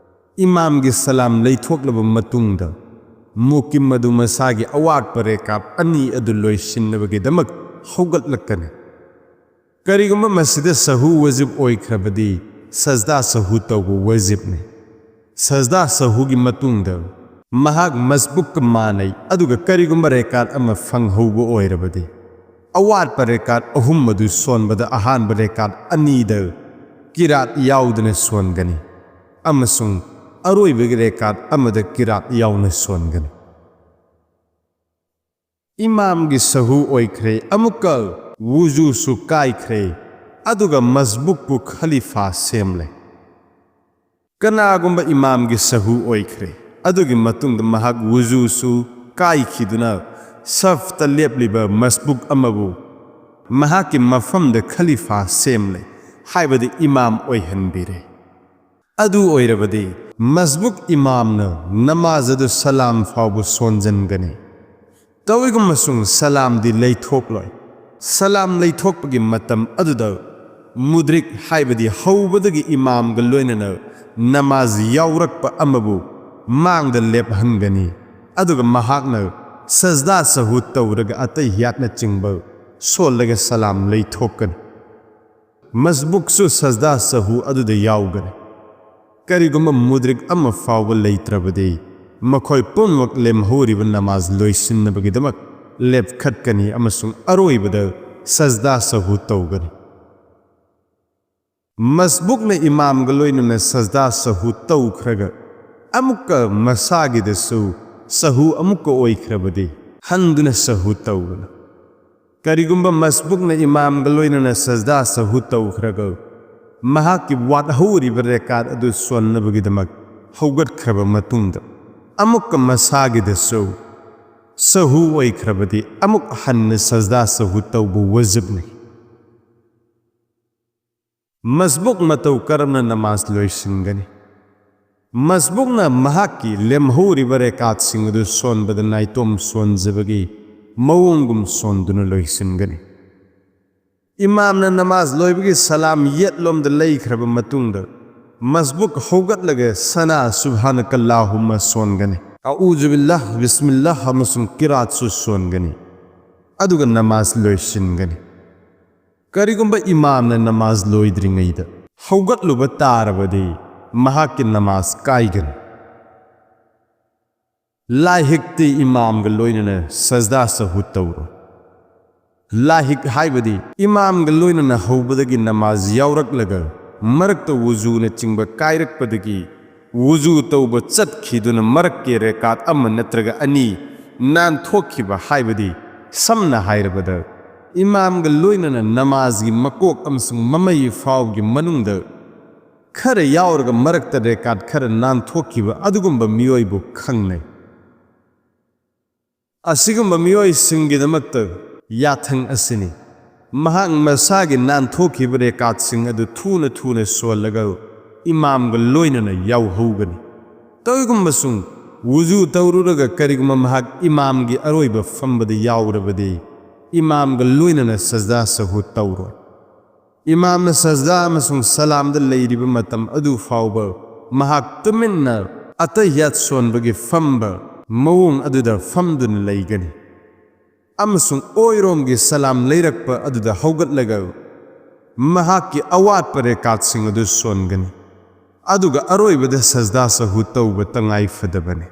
ꯏꯃꯥꯝꯒꯤ ꯁꯂꯥꯝ ꯂꯩꯊꯣꯛꯂꯕ ꯃꯇꯨꯡꯗ ꯃꯨꯀꯤꯝ ꯑꯗꯨ ꯃꯁꯥꯒꯤ ꯑꯋꯥꯠꯄ ꯔꯦꯀꯥꯠ ꯑꯅꯤ ꯑꯗꯨ ꯂꯣꯏꯁꯤꯟꯅꯕꯒꯤꯗꯃꯛ ꯍꯧꯒꯠꯂꯛꯀꯅꯤ꯫ ꯀꯔꯤꯒꯨꯝꯕ ꯃꯁꯤꯗ ꯁꯍꯨ ꯋꯥꯖꯤꯕ ꯑꯣꯏꯈ꯭ꯔꯕꯗꯤ, ꯁꯖꯗꯥ ꯁꯍꯨ ꯇꯧꯕ ꯋꯥꯖꯤꯕꯅꯤ꯫ ꯁꯖꯗꯥ ꯁꯍꯨꯒꯤ ꯃꯇꯨꯡꯗ ꯃꯍꯥꯛ ꯃꯁꯕꯨꯛꯀ ꯃꯥꯟꯅꯩ, ꯑꯗꯨꯒ ꯀꯔꯤꯒꯨꯝꯕ ꯔꯦꯀꯥꯠ ꯑꯃ ꯐꯪꯍꯧꯕ ꯑꯣꯏꯔꯕꯗꯤ, ꯑꯋꯥꯠꯄ ꯔꯦꯀꯥꯠ ꯑꯍꯨꯝ ꯑꯗꯨ ꯁꯣꯟꯕꯗ ꯑꯍꯥꯟꯕ ꯔꯦꯀꯥꯠ ꯑꯅꯤꯗ ꯀꯤꯔꯥꯠ ꯌꯥꯎꯗꯅ ꯁꯣꯟꯒꯅꯤ, ꯑꯃꯁꯨꯡ ꯑꯔꯣꯏꯕꯒꯤ ꯔꯦꯀꯥꯠ ꯑꯃꯗ ꯀꯤꯔꯥꯠ ꯌꯥꯎꯅ ꯁꯣꯟꯒꯅꯤ꯫ ꯏꯃꯥꯝꯒꯤ ꯁꯍꯨ ꯑꯣꯏꯈ꯭ꯔꯦ, ꯑꯃꯨꯛꯀ ꯋꯨꯖꯨꯁꯨ ꯀꯥꯏꯈ꯭ꯔꯦ, ꯑꯗꯨꯒ ꯃꯁꯕꯨꯛꯄꯨ ꯈꯂꯤꯐꯥ ꯁꯦꯝꯂꯦ꯫ ꯀꯅꯥꯒꯨꯝꯕ ꯏꯃꯥꯝꯒꯤ ꯁꯍꯨ ꯑꯣꯏꯈ꯭ꯔꯦ, ꯑꯗꯨꯒꯤ ꯃꯇꯨꯡꯗ ꯃꯍꯥꯛ ꯋꯨꯖꯨꯁꯨ ꯀꯥꯏꯈꯤꯗꯨꯅ ꯁꯐꯇ ꯂꯦꯞꯂꯤꯕ ꯃꯁꯕꯨꯛ ꯑꯃꯕꯨ ꯃꯍꯥꯛꯀꯤ ꯃꯐꯝꯗ ꯈꯂꯤꯐꯥ ꯁꯦꯝꯂꯦ, ꯍꯥꯏꯕꯗꯤ ꯏꯃꯥꯝ ꯑꯣꯏꯍꯟꯕꯤꯔꯦ꯫ ꯑꯗꯨ ꯑꯣꯏꯔꯕꯗꯤ ꯃꯁꯕꯨꯛ ꯏꯃꯥꯝꯅ ꯅꯃꯥꯖ ꯑꯗꯨ ꯁꯂꯥꯝ ꯐꯥꯎꯕ ꯁꯣꯟꯖꯟꯒꯅꯤ꯫ ꯇꯧꯏꯒꯨꯝꯕꯁꯨꯡ ꯁꯂꯥꯝꯗꯤ ꯂꯩꯊꯣꯛꯂꯣꯏ꯫ ꯁꯂꯥꯝ ꯂꯩꯊꯣꯛꯄꯒꯤ ꯃꯇꯝ ꯑꯗꯨꯗ ꯃꯨꯗ꯭ꯔꯤꯛ, ꯍꯥꯏꯕꯗꯤ ꯍꯧꯕꯗꯒꯤ ꯏꯃꯥꯝꯒ ꯂꯣꯏꯅꯅ ꯅꯃꯥꯖ ꯌꯥꯎꯔꯛꯄ ꯑꯃꯕꯨ ꯃꯥꯡꯗ ꯂꯦꯞꯍꯟꯒꯅꯤ꯫ ꯑꯗꯨꯒ ꯃꯍꯥꯛꯅ ꯁꯖꯗꯥ ꯁꯍꯨ ꯇꯧꯔꯒ ꯑꯇꯩꯍꯤꯌꯥꯠꯅꯆꯤꯡꯕ ꯁꯣꯜꯂꯒ ꯁꯂꯥꯝ ꯂꯩꯊꯣꯛꯀꯅꯤ꯫ ꯃꯁꯕꯨꯛꯁꯨ ꯁꯖꯗꯥ ꯁꯍꯨ ꯑꯗꯨꯗ ꯌꯥꯎꯒꯅꯤ꯫ ꯀꯔꯤꯒꯨꯝꯕ ꯃꯨꯗ꯭ꯔꯤꯛ ꯑꯃ ꯐꯥꯎꯕ ꯂꯩꯇ꯭ꯔꯕꯗꯤ, ꯃꯈꯣꯏ ꯄꯨꯝꯅꯃꯛ ꯂꯦꯝꯍꯧꯔꯤꯕ ꯅꯃꯥꯖ ꯂꯣꯏꯁꯤꯟꯅꯕꯒꯤꯗꯃꯛ ꯂꯦꯞꯈꯠꯀꯅꯤ ꯑꯃꯁꯨꯡ ꯑꯔꯣꯏꯕꯗ ꯁꯖꯗꯥ ꯁꯍꯨ ꯇꯧꯒꯅꯤ꯫ ꯃꯁꯕꯨꯛꯅ ꯏꯃꯥꯝꯒ ꯂꯣꯏꯅꯅ ꯁꯖꯗꯥ ꯁꯍꯨ ꯇꯧꯈ꯭ꯔꯒ, ꯑꯃꯨꯛꯀ ꯃꯁꯥꯒꯤꯗꯁꯨ ꯁꯍꯨ ꯑꯃꯨꯛꯀ ꯑꯣꯏꯈ꯭ꯔꯕꯗꯤ, ꯍꯟꯗꯨꯅ ꯁꯍꯨ ꯇꯧꯒꯅꯤ꯫ ꯀꯔꯤꯒꯨꯝꯕ ꯃꯁꯕꯨꯛꯅ ꯏꯃꯥꯝꯒ ꯂꯣꯏꯅꯅ ꯁꯖꯗꯥ ꯁꯍꯨ ꯇꯧꯈ꯭ꯔꯒ, ꯃꯍꯥꯛꯀꯤ ꯋꯥꯠꯍꯧꯔꯤꯕ ꯔꯦꯀꯥꯠ ꯑꯗꯨ ꯁꯣꯟꯅꯕꯒꯤꯗꯃꯛ ꯍꯧꯒꯠꯈ꯭ꯔꯕ ꯃꯇꯨꯡꯗ, ꯑꯃꯨꯛꯀ ꯃꯁꯥꯒꯤꯗꯁꯨ ꯁꯍꯨ ꯑꯣꯏꯈ꯭ꯔꯕꯗꯤ, ꯑꯃꯨꯛ ꯍꯟꯅ ꯁꯖꯗꯥ ꯁꯍꯨ ꯇꯧꯕ ꯋꯥꯖꯤꯕꯅꯤ꯫ ꯃꯁꯕꯨꯛ ꯃꯇꯧ ꯀꯔꯝꯅ ꯅꯃꯥꯖ ꯂꯣꯏꯁꯤꯟꯒꯅꯤ? ꯃꯁꯕꯨꯛꯅ ꯃꯍꯥꯛꯀꯤ ꯂꯦꯝꯍꯧꯔꯤꯕ ꯔꯦꯀꯥꯠꯁꯤꯡ ꯑꯗꯨ ꯁꯣꯟꯕꯗ ꯅꯥꯏꯇꯣꯝ ꯁꯣꯟꯖꯕꯒꯤ ꯃꯑꯣꯡꯒꯨꯝ ꯁꯣꯟꯗꯨꯅ ꯂꯣꯏꯁꯤꯟꯒꯅꯤ꯫ ꯏꯃꯥꯝꯅ ꯅꯃꯥꯖ ꯂꯣꯏꯕꯒꯤ ꯁꯂꯥꯝ ꯌꯦꯠꯂꯣꯝꯗ ꯂꯩꯈ꯭ꯔꯕ ꯃꯇꯨꯡꯗ, ꯃꯁꯕꯨꯛ ꯍꯧꯒꯠꯂꯒ ꯁꯅꯥ ꯁꯨꯕꯍꯥꯅꯀꯜꯂꯥꯍꯨꯝꯃ ꯁꯣꯟꯒꯅꯤ, ꯑꯎꯖꯨ ꯕꯤꯜꯂꯥꯍ, ꯕꯤꯁꯃꯤꯜꯂꯥꯍ ꯑꯃꯁꯨꯡ ꯀꯤꯔꯥꯠꯁꯨ ꯁꯣꯟꯒꯅꯤ꯫ ꯑꯗꯨꯒ ꯅꯃꯥꯖ ꯂꯣꯏꯁꯤꯟꯒꯅꯤ꯫ ꯀꯔꯤꯒꯨꯝꯕ ꯏꯃꯥꯝꯅ ꯅꯃꯥꯖ ꯂꯣꯏꯗ꯭ꯔꯤꯉꯩꯗ ꯍꯧꯒꯠꯂꯨꯕ ꯇꯥꯔꯕꯗꯤ, ꯃꯍꯥꯛꯀꯤ ꯅꯃꯥꯖ ꯀꯥꯏꯒꯅꯤ꯫ ꯂꯥꯏꯍꯤꯛꯇꯤ ꯏꯃꯥꯝꯒ ꯂꯣꯏꯅꯅ ꯁꯖꯗꯥ ꯁꯍꯨ ꯇꯧꯔꯣꯏ꯫ ꯂꯥꯏꯍꯤꯛ ꯍꯥꯏꯕꯗꯤ ꯏꯃꯥꯝꯒ ꯂꯣꯏꯅꯅ ꯍꯧꯕꯗꯒꯤ ꯅꯃꯥꯖ ꯌꯥꯎꯔꯛꯂꯒ ꯃꯔꯛꯇ ꯋꯨꯖꯨꯅꯆꯤꯡꯕ ꯀꯥꯏꯔꯛꯄꯗꯒꯤ ꯋꯨꯖꯨ ꯇꯧꯕ ꯆꯠꯈꯤꯗꯨꯅ ꯃꯔꯛꯀꯤ ꯔꯦꯀꯥꯠ ꯑꯃ ꯅꯠꯇ꯭ꯔꯒ ꯑꯅꯤ ꯅꯥꯟꯊꯣꯛꯈꯤꯕ ꯍꯥꯏꯕꯗꯤ, ꯁꯝꯅ ꯍꯥꯏꯔꯕꯗ, ꯏꯃꯥꯝꯒ ꯂꯣꯏꯅꯅ ꯅꯃꯥꯖꯒꯤ ꯃꯀꯣꯛ ꯑꯃꯁꯨꯡ ꯃꯃꯩ ꯐꯥꯎꯒꯤ ꯃꯅꯨꯡꯗ ꯈꯔ ꯌꯥꯎꯔꯒ ꯃꯔꯛꯇ ꯔꯦꯀꯥꯠ ꯈꯔ ꯅꯥꯟꯊꯣꯛꯈꯤꯕ ꯑꯗꯨꯒꯨꯝꯕ ꯃꯤꯑꯣꯏꯕꯨ ꯈꯪꯅꯩ꯫ ꯑꯁꯤꯒꯨꯝꯕ ꯃꯤꯑꯣꯏꯁꯤꯡꯒꯤꯗꯃꯛꯇ ꯌꯥꯊꯪ ꯑꯁꯤꯅꯤ: ꯃꯍꯥꯛ ꯃꯁꯥꯒꯤ ꯅꯥꯟꯊꯣꯛꯈꯤꯕ ꯔꯦꯀꯥꯠꯁꯤꯡ ꯑꯗꯨ ꯊꯨꯅ ꯊꯨꯅ ꯁꯣꯜꯂꯒ ꯏꯃꯥꯝꯒ ꯂꯣꯏꯅꯅ ꯌꯥꯎꯍꯧꯒꯅꯤ꯫ ꯀꯔꯤꯒꯨꯝꯕꯁꯨꯡ ꯋꯨꯖꯨ ꯇꯧꯔꯨꯔꯒ ꯀꯔꯤꯒꯨꯝꯕ ꯃꯍꯥꯛ ꯏꯃꯥꯝꯒꯤ ꯑꯔꯣꯏꯕ ꯐꯝꯕꯗ ꯌꯥꯎꯔꯕꯗꯤ, ꯏꯃꯥꯝꯒ ꯂꯣꯏꯅꯅ ꯁꯖꯗꯥ ꯁꯍꯨ ꯇꯧꯔꯣꯏ꯫ ꯏꯃꯥꯝꯅ ꯁꯖꯗꯥ ꯑꯃꯁꯨꯡ ꯁꯂꯥꯝꯗ ꯂꯩꯔꯤꯕ ꯃꯇꯝ ꯑꯗꯨ ꯐꯥꯎꯕ ꯃꯍꯥꯛ ꯇꯨꯃꯤꯟꯅ ꯑꯇꯍꯤꯌꯥꯠ ꯁꯣꯟꯕꯒꯤ ꯐꯝꯕ ꯃꯑꯣꯡ ꯑꯗꯨꯗ ꯐꯝꯗꯨꯅ ꯂꯩꯒꯅꯤ꯫ ꯑꯃꯁꯨꯡ ꯑꯣꯏꯔꯣꯝꯒꯤ ꯁꯂꯥꯝ ꯂꯩꯔꯛꯄ ꯑꯗꯨꯗ ꯍꯧꯒꯠꯂꯒ ꯃꯍꯥꯛꯀꯤ ꯑꯋꯥꯠꯄ ꯔꯦꯀꯥꯠꯁꯤꯡ ꯑꯗꯨ ꯁꯣꯟꯒꯅꯤ꯫ ꯑꯗꯨꯒ ꯑꯔꯣꯏꯕꯗ ꯁꯖꯗꯥ ꯁꯍꯨ ꯇꯧꯕ ꯇꯉꯥꯏ ꯐꯗꯕꯅꯤ꯫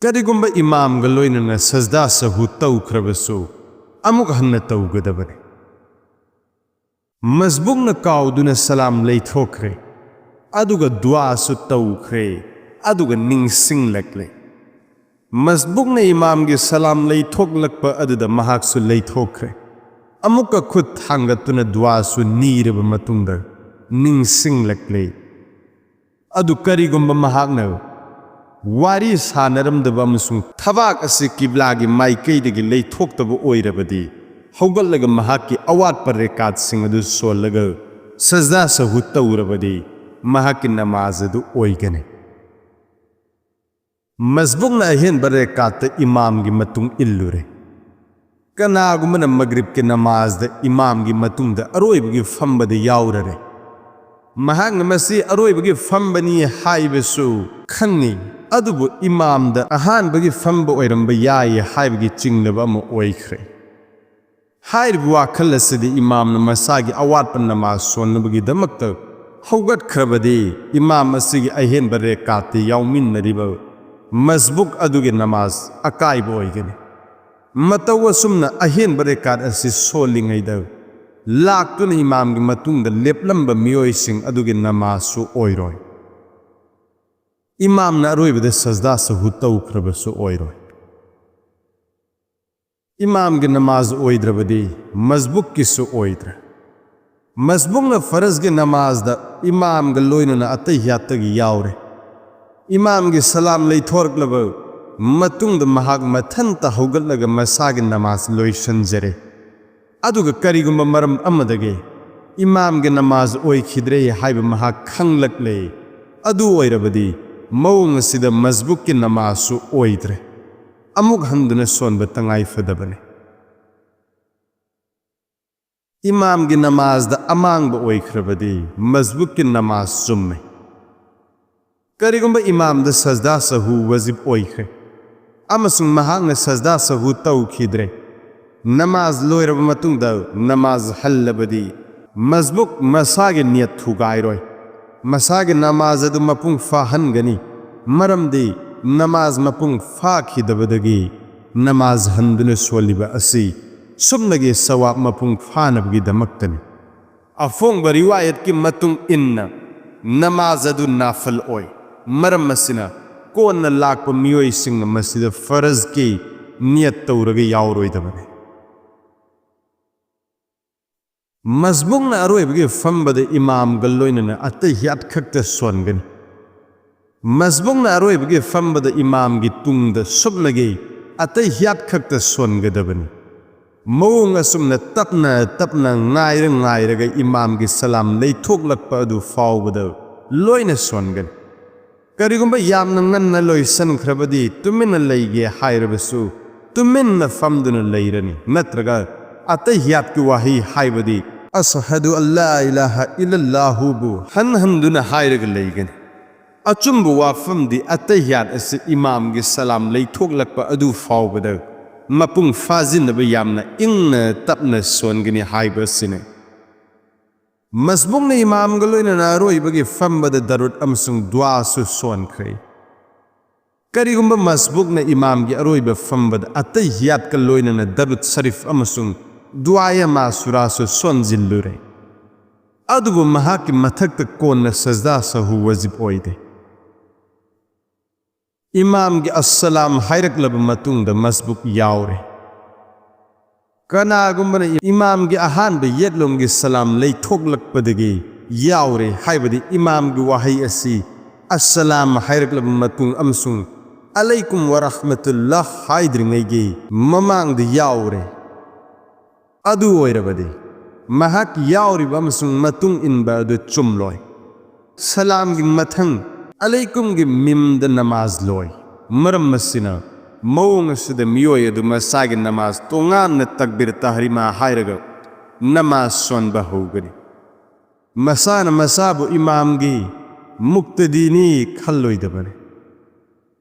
ꯀꯔꯤꯒꯨꯝꯕ ꯏꯃꯥꯝꯒ ꯂꯣꯏꯅꯅ ꯁꯖꯗꯥ ꯁꯍꯨ ꯇꯧꯈ꯭ꯔꯕꯁꯨ, ꯑꯃꯨꯛ ꯍꯟꯅ ꯇꯧꯒꯗꯕꯅꯤ꯫ ꯃꯁꯕꯨꯛꯅ ꯀꯥꯎꯗꯨꯅ ꯁꯂꯥꯝ ꯂꯩꯊꯣꯛꯈ꯭ꯔꯦ, ꯑꯗꯨꯒ ꯗꯨꯋꯥꯁꯨ ꯇꯧꯈ꯭ꯔꯦ, ꯑꯗꯨꯒ ꯅꯤꯡꯁꯤꯡꯂꯛꯂꯦ꯫ ꯃꯁꯕꯨꯛꯅ ꯏꯃꯥꯝꯒꯤ ꯁꯂꯥꯝ ꯂꯩꯊꯣꯛꯂꯛꯄ ꯑꯗꯨꯗ ꯃꯍꯥꯛꯁꯨ ꯂꯩꯊꯣꯛꯈ꯭ꯔꯦ꯫ ꯑꯃꯨꯛꯀ ꯈꯨꯠ ꯊꯥꯡꯒꯠꯇꯨꯅ ꯗꯨꯋꯥꯁꯨ ꯅꯤꯔꯕ ꯃꯇꯨꯡꯗ ꯅꯤꯡꯁꯤꯡꯂꯛꯂꯦ꯫ ꯑꯗꯨ ꯀꯔꯤꯒꯨꯝꯕ ꯃꯍꯥꯛꯅ ꯋꯥꯔꯤ ꯁꯥꯅꯔꯝꯗꯕ ꯑꯃꯁꯨꯡ ꯊꯕꯥꯛ ꯑꯁꯤ ꯀꯤꯕ꯭ꯂꯥꯒꯤ ꯃꯥꯏꯀꯩꯗꯒꯤ ꯂꯩꯊꯣꯛꯇꯕ ꯑꯣꯏꯔꯕꯗꯤ, ꯍꯧꯒꯠꯂꯒ ꯃꯍꯥꯛꯀꯤ ꯑꯋꯥꯠꯄ ꯔꯦꯀꯥꯠꯁꯤꯡ ꯑꯗꯨ ꯁꯣꯜꯂꯒ ꯁꯖꯗꯥ ꯁꯍꯨ ꯇꯧꯔꯕꯗꯤ, ꯃꯍꯥꯛꯀꯤ ꯅꯃꯥꯖ ꯑꯗꯨ ꯑꯣꯏꯒꯅꯤ꯫ ꯃꯁꯕꯨꯛꯅ ꯑꯍꯦꯟꯕ ꯔꯦꯀꯥꯠꯇ ꯏꯃꯥꯝꯒꯤ ꯃꯇꯨꯡ ꯏꯜꯂꯨꯔꯦ꯫ ꯀꯅꯥꯒꯨꯝꯕꯅ ꯃꯒ꯭ꯔꯤꯕꯀꯤ ꯅꯃꯥꯖꯗ ꯏꯃꯥꯝꯒꯤ ꯃꯇꯨꯡꯗ ꯑꯔꯣꯏꯕꯒꯤ ꯐꯝꯕꯗ ꯌꯥꯎꯔꯔꯦ꯫ ꯃꯍꯥꯛꯅ ꯃꯁꯤ ꯑꯔꯣꯏꯕꯒꯤ ꯐꯝꯕꯅꯤ ꯍꯥꯏꯕꯁꯨ ꯈꯪꯏ, ꯑꯗꯨꯕꯨ ꯏꯃꯥꯝꯗ ꯑꯍꯥꯟꯕꯒꯤ ꯐꯝꯕ ꯑꯣꯏꯔꯝꯕ ꯌꯥꯏ ꯍꯥꯏꯕꯒꯤ ꯆꯤꯡꯅꯕ ꯑꯃ ꯑꯣꯏꯈ꯭ꯔꯦ꯫ ꯍꯥꯏꯔꯤꯕ ꯋꯥꯈꯜ ꯑꯁꯤꯗꯤ ꯏꯃꯥꯝꯅ ꯃꯁꯥꯒꯤ ꯑꯋꯥꯠꯄ ꯅꯃꯥꯖ ꯁꯣꯟꯅꯕꯒꯤꯗꯃꯛꯇ ꯍꯧꯒꯠꯈ꯭ꯔꯕꯗꯤ, ꯏꯃꯥꯝ ꯑꯁꯤꯒꯤ ꯑꯍꯦꯟꯕ ꯔꯦꯀꯥꯠꯇ ꯌꯥꯎꯃꯤꯟꯅꯔꯤꯕ ꯃꯁꯕꯨꯛ ꯑꯗꯨꯒꯤ ꯅꯃꯥꯖ ꯑꯀꯥꯏꯕ ꯑꯣꯏꯒꯅꯤ꯫ ꯃꯇꯧ ꯑꯁꯨꯝꯅ ꯑꯍꯦꯟꯕ ꯔꯦꯀꯥꯠ ꯑꯁꯤ ꯁꯣꯜꯂꯤꯉꯩꯗ ꯂꯥꯛꯇꯨꯅ ꯏꯃꯥꯝꯒꯤ ꯃꯇꯨꯡꯗ ꯂꯦꯞꯂꯝꯕ ꯃꯤꯑꯣꯏꯁꯤꯡ ꯑꯗꯨꯒꯤ ꯅꯃꯥꯖꯁꯨ ꯑꯣꯏꯔꯣꯏ꯫ ꯏꯃꯥꯝꯅ ꯑꯔꯣꯏꯕꯗ ꯁꯖꯗꯥ ꯁꯍꯨ ꯇꯧꯈ꯭ꯔꯕꯁꯨ ꯑꯣꯏꯔꯣꯏ꯫ ꯏꯃꯥꯝꯒꯤ ꯅꯃꯥꯖ ꯑꯣꯏꯗ꯭ꯔꯕꯗꯤ ꯃꯁꯕꯨꯛꯀꯤꯁꯨ ꯑꯣꯏꯗ꯭ꯔꯦ꯫ ꯃꯁꯕꯨꯛꯅ ꯐꯔꯖꯒꯤ ꯅꯃꯥꯖꯗ ꯏꯃꯥꯝꯒ ꯂꯣꯏꯅꯅ ꯑꯇꯍꯤꯌꯥꯠꯇꯒꯤ ꯌꯥꯎꯔꯦ꯫ ꯏꯃꯥꯝꯒꯤ ꯁꯂꯥꯝ ꯂꯩꯊꯣꯔꯛꯂꯕ ꯃꯇꯨꯡꯗ ꯃꯍꯥꯛ ꯃꯊꯟꯇ ꯍꯧꯒꯠꯂꯒ ꯃꯁꯥꯒꯤ ꯅꯃꯥꯖ ꯂꯣꯏꯁꯤꯟꯖꯔꯦ꯫ ꯑꯗꯨꯒ ꯀꯔꯤꯒꯨꯝꯕ ꯃꯔꯝ ꯑꯃꯗꯒꯤ ꯏꯃꯥꯝꯒꯤ ꯅꯃꯥꯖ ꯑꯣꯏꯈꯤꯗ꯭ꯔꯦ ꯍꯥꯏꯕ ꯃꯍꯥꯛ ꯈꯪꯂꯛꯂꯦ, ꯑꯗꯨ ꯑꯣꯏꯔꯕꯗꯤ ꯃꯑꯣꯡ ꯑꯁꯤꯗ ꯃꯁꯕꯨꯛꯀꯤ ꯅꯃꯥꯖꯁꯨ ꯑꯣꯏꯗ꯭ꯔꯦ꯫ ꯑꯃꯨꯛ ꯍꯟꯗꯨꯅ ꯁꯣꯟꯕ ꯇꯉꯥꯏ ꯐꯗꯕꯅꯤ꯫ ꯏꯃꯥꯝꯒꯤ ꯅꯃꯥꯖꯗ ꯑꯃꯥꯡꯕ ꯑꯣꯏꯈ꯭ꯔꯕꯗꯤ ꯃꯁꯕꯨꯛꯀꯤ ꯅꯃꯥꯖ ꯆꯨꯝꯃꯦ꯫ ꯀꯔꯤꯒꯨꯝꯕ ꯏꯃꯥꯝꯗ ꯁꯖꯗꯥ ꯁꯍꯨ ꯋꯥꯖꯤꯕ ꯑꯣꯏꯈ꯭ꯔꯦ ꯑꯃꯁꯨꯡ ꯃꯍꯥꯛꯅ ꯁꯖꯗꯥ ꯁꯍꯨ ꯇꯧꯈꯤꯗ꯭ꯔꯦ, ꯅꯃꯥꯖ ꯂꯣꯏꯔꯕ ꯃꯇꯨꯡꯗ ꯅꯃꯥꯖ ꯍꯜꯂꯕꯗꯤ ꯃꯁꯕꯨꯛ ꯃꯁꯥꯒꯤ ꯅꯤꯌꯠ ꯊꯨꯒꯥꯏꯔꯣꯏ꯫ ꯃꯁꯥꯒꯤ ꯅꯃꯥꯖ ꯑꯗꯨ ꯃꯄꯨꯡ ꯐꯥꯍꯟꯒꯅꯤ, ꯃꯔꯝꯗꯤ ꯅꯃꯥꯖ ꯃꯄꯨꯡ ꯐꯥꯈꯤꯗꯕꯗꯒꯤ ꯅꯃꯥꯖ ꯍꯟꯗꯨꯅ ꯁꯣꯜꯂꯤꯕ ꯑꯁꯤ ꯁꯨꯞꯅꯒꯤ ꯁꯋꯥꯕ ꯃꯄꯨꯡ ꯐꯥꯅꯕꯒꯤꯗꯃꯛꯇꯅꯤ꯫ ꯑꯐꯣꯡꯕ ꯔꯤꯋꯥꯌꯠꯀꯤ ꯃꯇꯨꯡ ꯏꯟꯅ ꯅꯃꯥꯖ ꯑꯗꯨ ꯅꯥꯐꯜ ꯑꯣꯏ, ꯃꯔꯝ ꯑꯁꯤꯅ ꯀꯣꯟꯅ ꯂꯥꯛꯄ ꯃꯤꯑꯣꯏꯁꯤꯡꯅ ꯃꯁꯤꯗ ꯐꯔꯖꯀꯤ ꯅꯤꯌꯠ ꯇꯧꯔꯒ ꯌꯥꯎꯔꯣꯏꯗꯕꯅꯤ꯫ ꯃꯁꯕꯨꯛꯅ ꯑꯔꯣꯏꯕꯒꯤ ꯐꯝꯕꯗ ꯏꯃꯥꯝꯒ ꯂꯣꯏꯅꯅ ꯑꯇꯩ ꯍꯤꯌꯥꯠ ꯈꯛꯇ ꯁꯣꯟꯒꯅꯤ꯫ ꯃꯁꯕꯨꯛꯅ ꯑꯔꯣꯏꯕꯒꯤ ꯐꯝꯕꯗ ꯏꯃꯥꯝꯒꯤ ꯇꯨꯡꯗ ꯁꯨꯞꯅꯒꯤ ꯑꯇꯩ ꯍꯤꯌꯥꯠ ꯈꯛꯇ ꯁꯣꯟꯒꯗꯕꯅꯤ꯫ ꯃꯑꯣꯡ ꯑꯁꯨꯝꯅ ꯇꯞꯅ ꯇꯞꯅ ꯉꯥꯏꯔ ꯉꯥꯏꯔꯒ ꯏꯃꯥꯝꯒꯤ ꯁꯂꯥꯝ ꯂꯩꯊꯣꯛꯂꯛꯄ ꯑꯗꯨ ꯐꯥꯎꯕꯗ ꯂꯣꯏꯅ ꯁꯣꯟꯒꯅꯤ꯫ ꯀꯔꯤꯒꯨꯝꯕ ꯌꯥꯝꯅ ꯉꯟꯅ ꯂꯣꯏꯁꯤꯟꯈ꯭ꯔꯕꯗꯤ ꯇꯨꯃꯤꯟꯅ ꯂꯩꯒꯦ ꯍꯥꯏꯔꯕꯁꯨ ꯇꯨꯃꯤꯟꯅ ꯐꯝꯗꯨꯅ ꯂꯩꯔꯅꯤ, ꯅꯠꯇ꯭ꯔꯒ ꯑꯇꯩ ꯍꯤꯌꯥꯠꯀꯤ ꯋꯥꯍꯩ ꯍꯥꯏꯕꯗꯤ "ꯑꯁꯍꯗꯨ ꯑꯜꯂꯥ ꯏꯂꯥꯍ ꯏꯂꯜꯂꯥꯍꯨꯕꯨ" ꯍꯟ ꯍꯟꯗꯨꯅ ꯍꯥꯏꯔꯒ ꯂꯩꯒꯅꯤ꯫ ꯑꯆꯨꯝꯕ ꯋꯥꯐꯝꯗꯤ ꯑꯇꯩ ꯍꯤꯌꯥꯠ ꯑꯁꯤ ꯏꯃꯥꯝꯒꯤ ꯁꯂꯥꯝ ꯂꯩꯊꯣꯛꯂꯛꯄ ꯑꯗꯨ ꯐꯥꯎꯕꯗ ꯃꯄꯨꯡ ꯐꯥꯖꯤꯟꯅꯕ ꯌꯥꯝꯅ ꯏꯪꯅ ꯇꯞꯅ ꯁꯣꯟꯒꯅꯤ ꯍꯥꯏꯕ ꯑꯁꯤꯅꯤ꯫ ꯃꯁꯕꯨꯛꯅ ꯏꯃꯥꯝꯒ ꯂꯣꯏꯅꯅ ꯑꯔꯣꯏꯕꯒꯤ ꯐꯝꯕꯗ ꯗꯔꯨꯗ ꯑꯃꯁꯨꯡ ꯗꯨꯋꯥꯁꯨ ꯁꯣꯟꯈ꯭ꯔꯦ꯫ ꯀꯔꯤꯒꯨꯝꯕ ꯃꯁꯕꯨꯛꯅ ꯏꯃꯥꯝꯒꯤ ꯑꯔꯣꯏꯕ ꯐꯝꯕꯗ ꯑꯇꯩ ꯍꯤꯌꯥꯠꯀ ꯂꯣꯏꯅꯅ ꯗꯔꯨꯗ ꯁꯔꯤꯐ ꯑꯃꯁꯨꯡ ꯗꯨꯋꯥꯌꯦ ꯃꯥꯁꯨꯔꯥꯁꯨ ꯁꯣꯟꯖꯤꯜꯂꯨꯔꯦ, ꯑꯗꯨꯕꯨ ꯃꯍꯥꯛꯀꯤ ꯃꯊꯛꯇ ꯀꯣꯟꯅ ꯁꯖꯗꯥ ꯁꯍꯨ ꯋꯥꯖꯤꯕ ꯑꯣꯏꯗꯦ꯫ ꯏꯃꯥꯝꯒꯤ ꯑꯁꯁꯂꯥꯝ ꯍꯥꯏꯔꯛꯂꯕ ꯃꯇꯨꯡꯗ ꯃꯁꯕꯨꯛ ꯌꯥꯎꯔꯦ꯫ ꯀꯅꯥꯒꯨꯝꯕꯅ ꯏꯃꯥꯝꯒꯤ ꯑꯍꯥꯟꯕ ꯌꯦꯠꯂꯣꯝꯒꯤ ꯁꯂꯥꯝ ꯂꯩꯊꯣꯛꯂꯛꯄꯗꯒꯤ ꯌꯥꯎꯔꯦ ꯍꯥꯏꯕꯗꯤ ꯏꯃꯥꯝꯒꯤ ꯋꯥꯍꯩ ꯑꯁꯤ "ꯑꯁꯁꯂꯥꯝ" ꯍꯥꯏꯔꯛꯂꯕ ꯃꯇꯨꯡ ꯑꯃꯁꯨꯡ "ꯑꯂꯩꯀꯨꯝ ꯋꯥꯔꯍꯃꯇꯨꯜꯂꯥꯍ" ꯍꯥꯏꯗ꯭ꯔꯤꯉꯩꯒꯤ ꯃꯃꯥꯡꯗ ꯌꯥꯎꯔꯦ꯫ ꯑꯗꯨ ꯑꯣꯏꯔꯕꯗꯤ ꯃꯍꯥꯛ ꯌꯥꯎꯔꯤꯕ ꯑꯃꯁꯨꯡ ꯃꯇꯨꯡ ꯏꯟꯕ ꯑꯗꯨ ꯆꯨꯝꯂꯣꯏ꯫ ꯁꯂꯥꯝꯒꯤ ꯃꯊꯪ "ꯑꯂꯩꯀꯨꯝꯒꯤ" ꯃꯤꯝꯗ ꯅꯃꯥꯖ ꯂꯣꯏ꯫ ꯃꯔꯝ ꯑꯁꯤꯅ ꯃꯑꯣꯡ ꯑꯁꯤꯗ ꯃꯤꯑꯣꯏ ꯑꯗꯨ ꯃꯁꯥꯒꯤ ꯅꯃꯥꯖ ꯇꯣꯉꯥꯟꯅ ꯇꯛꯕꯤꯔ ꯇꯍꯔꯤꯃꯥ ꯍꯥꯏꯔꯒ ꯅꯃꯥꯖ ꯁꯣꯟꯕ ꯍꯧꯒꯅꯤ꯫ ꯃꯁꯥꯅ ꯃꯁꯥꯕꯨ ꯏꯃꯥꯝꯒꯤ ꯃꯨꯛꯇꯗꯤꯅꯤ ꯈꯜꯂꯣꯏꯗꯕꯅꯤ꯫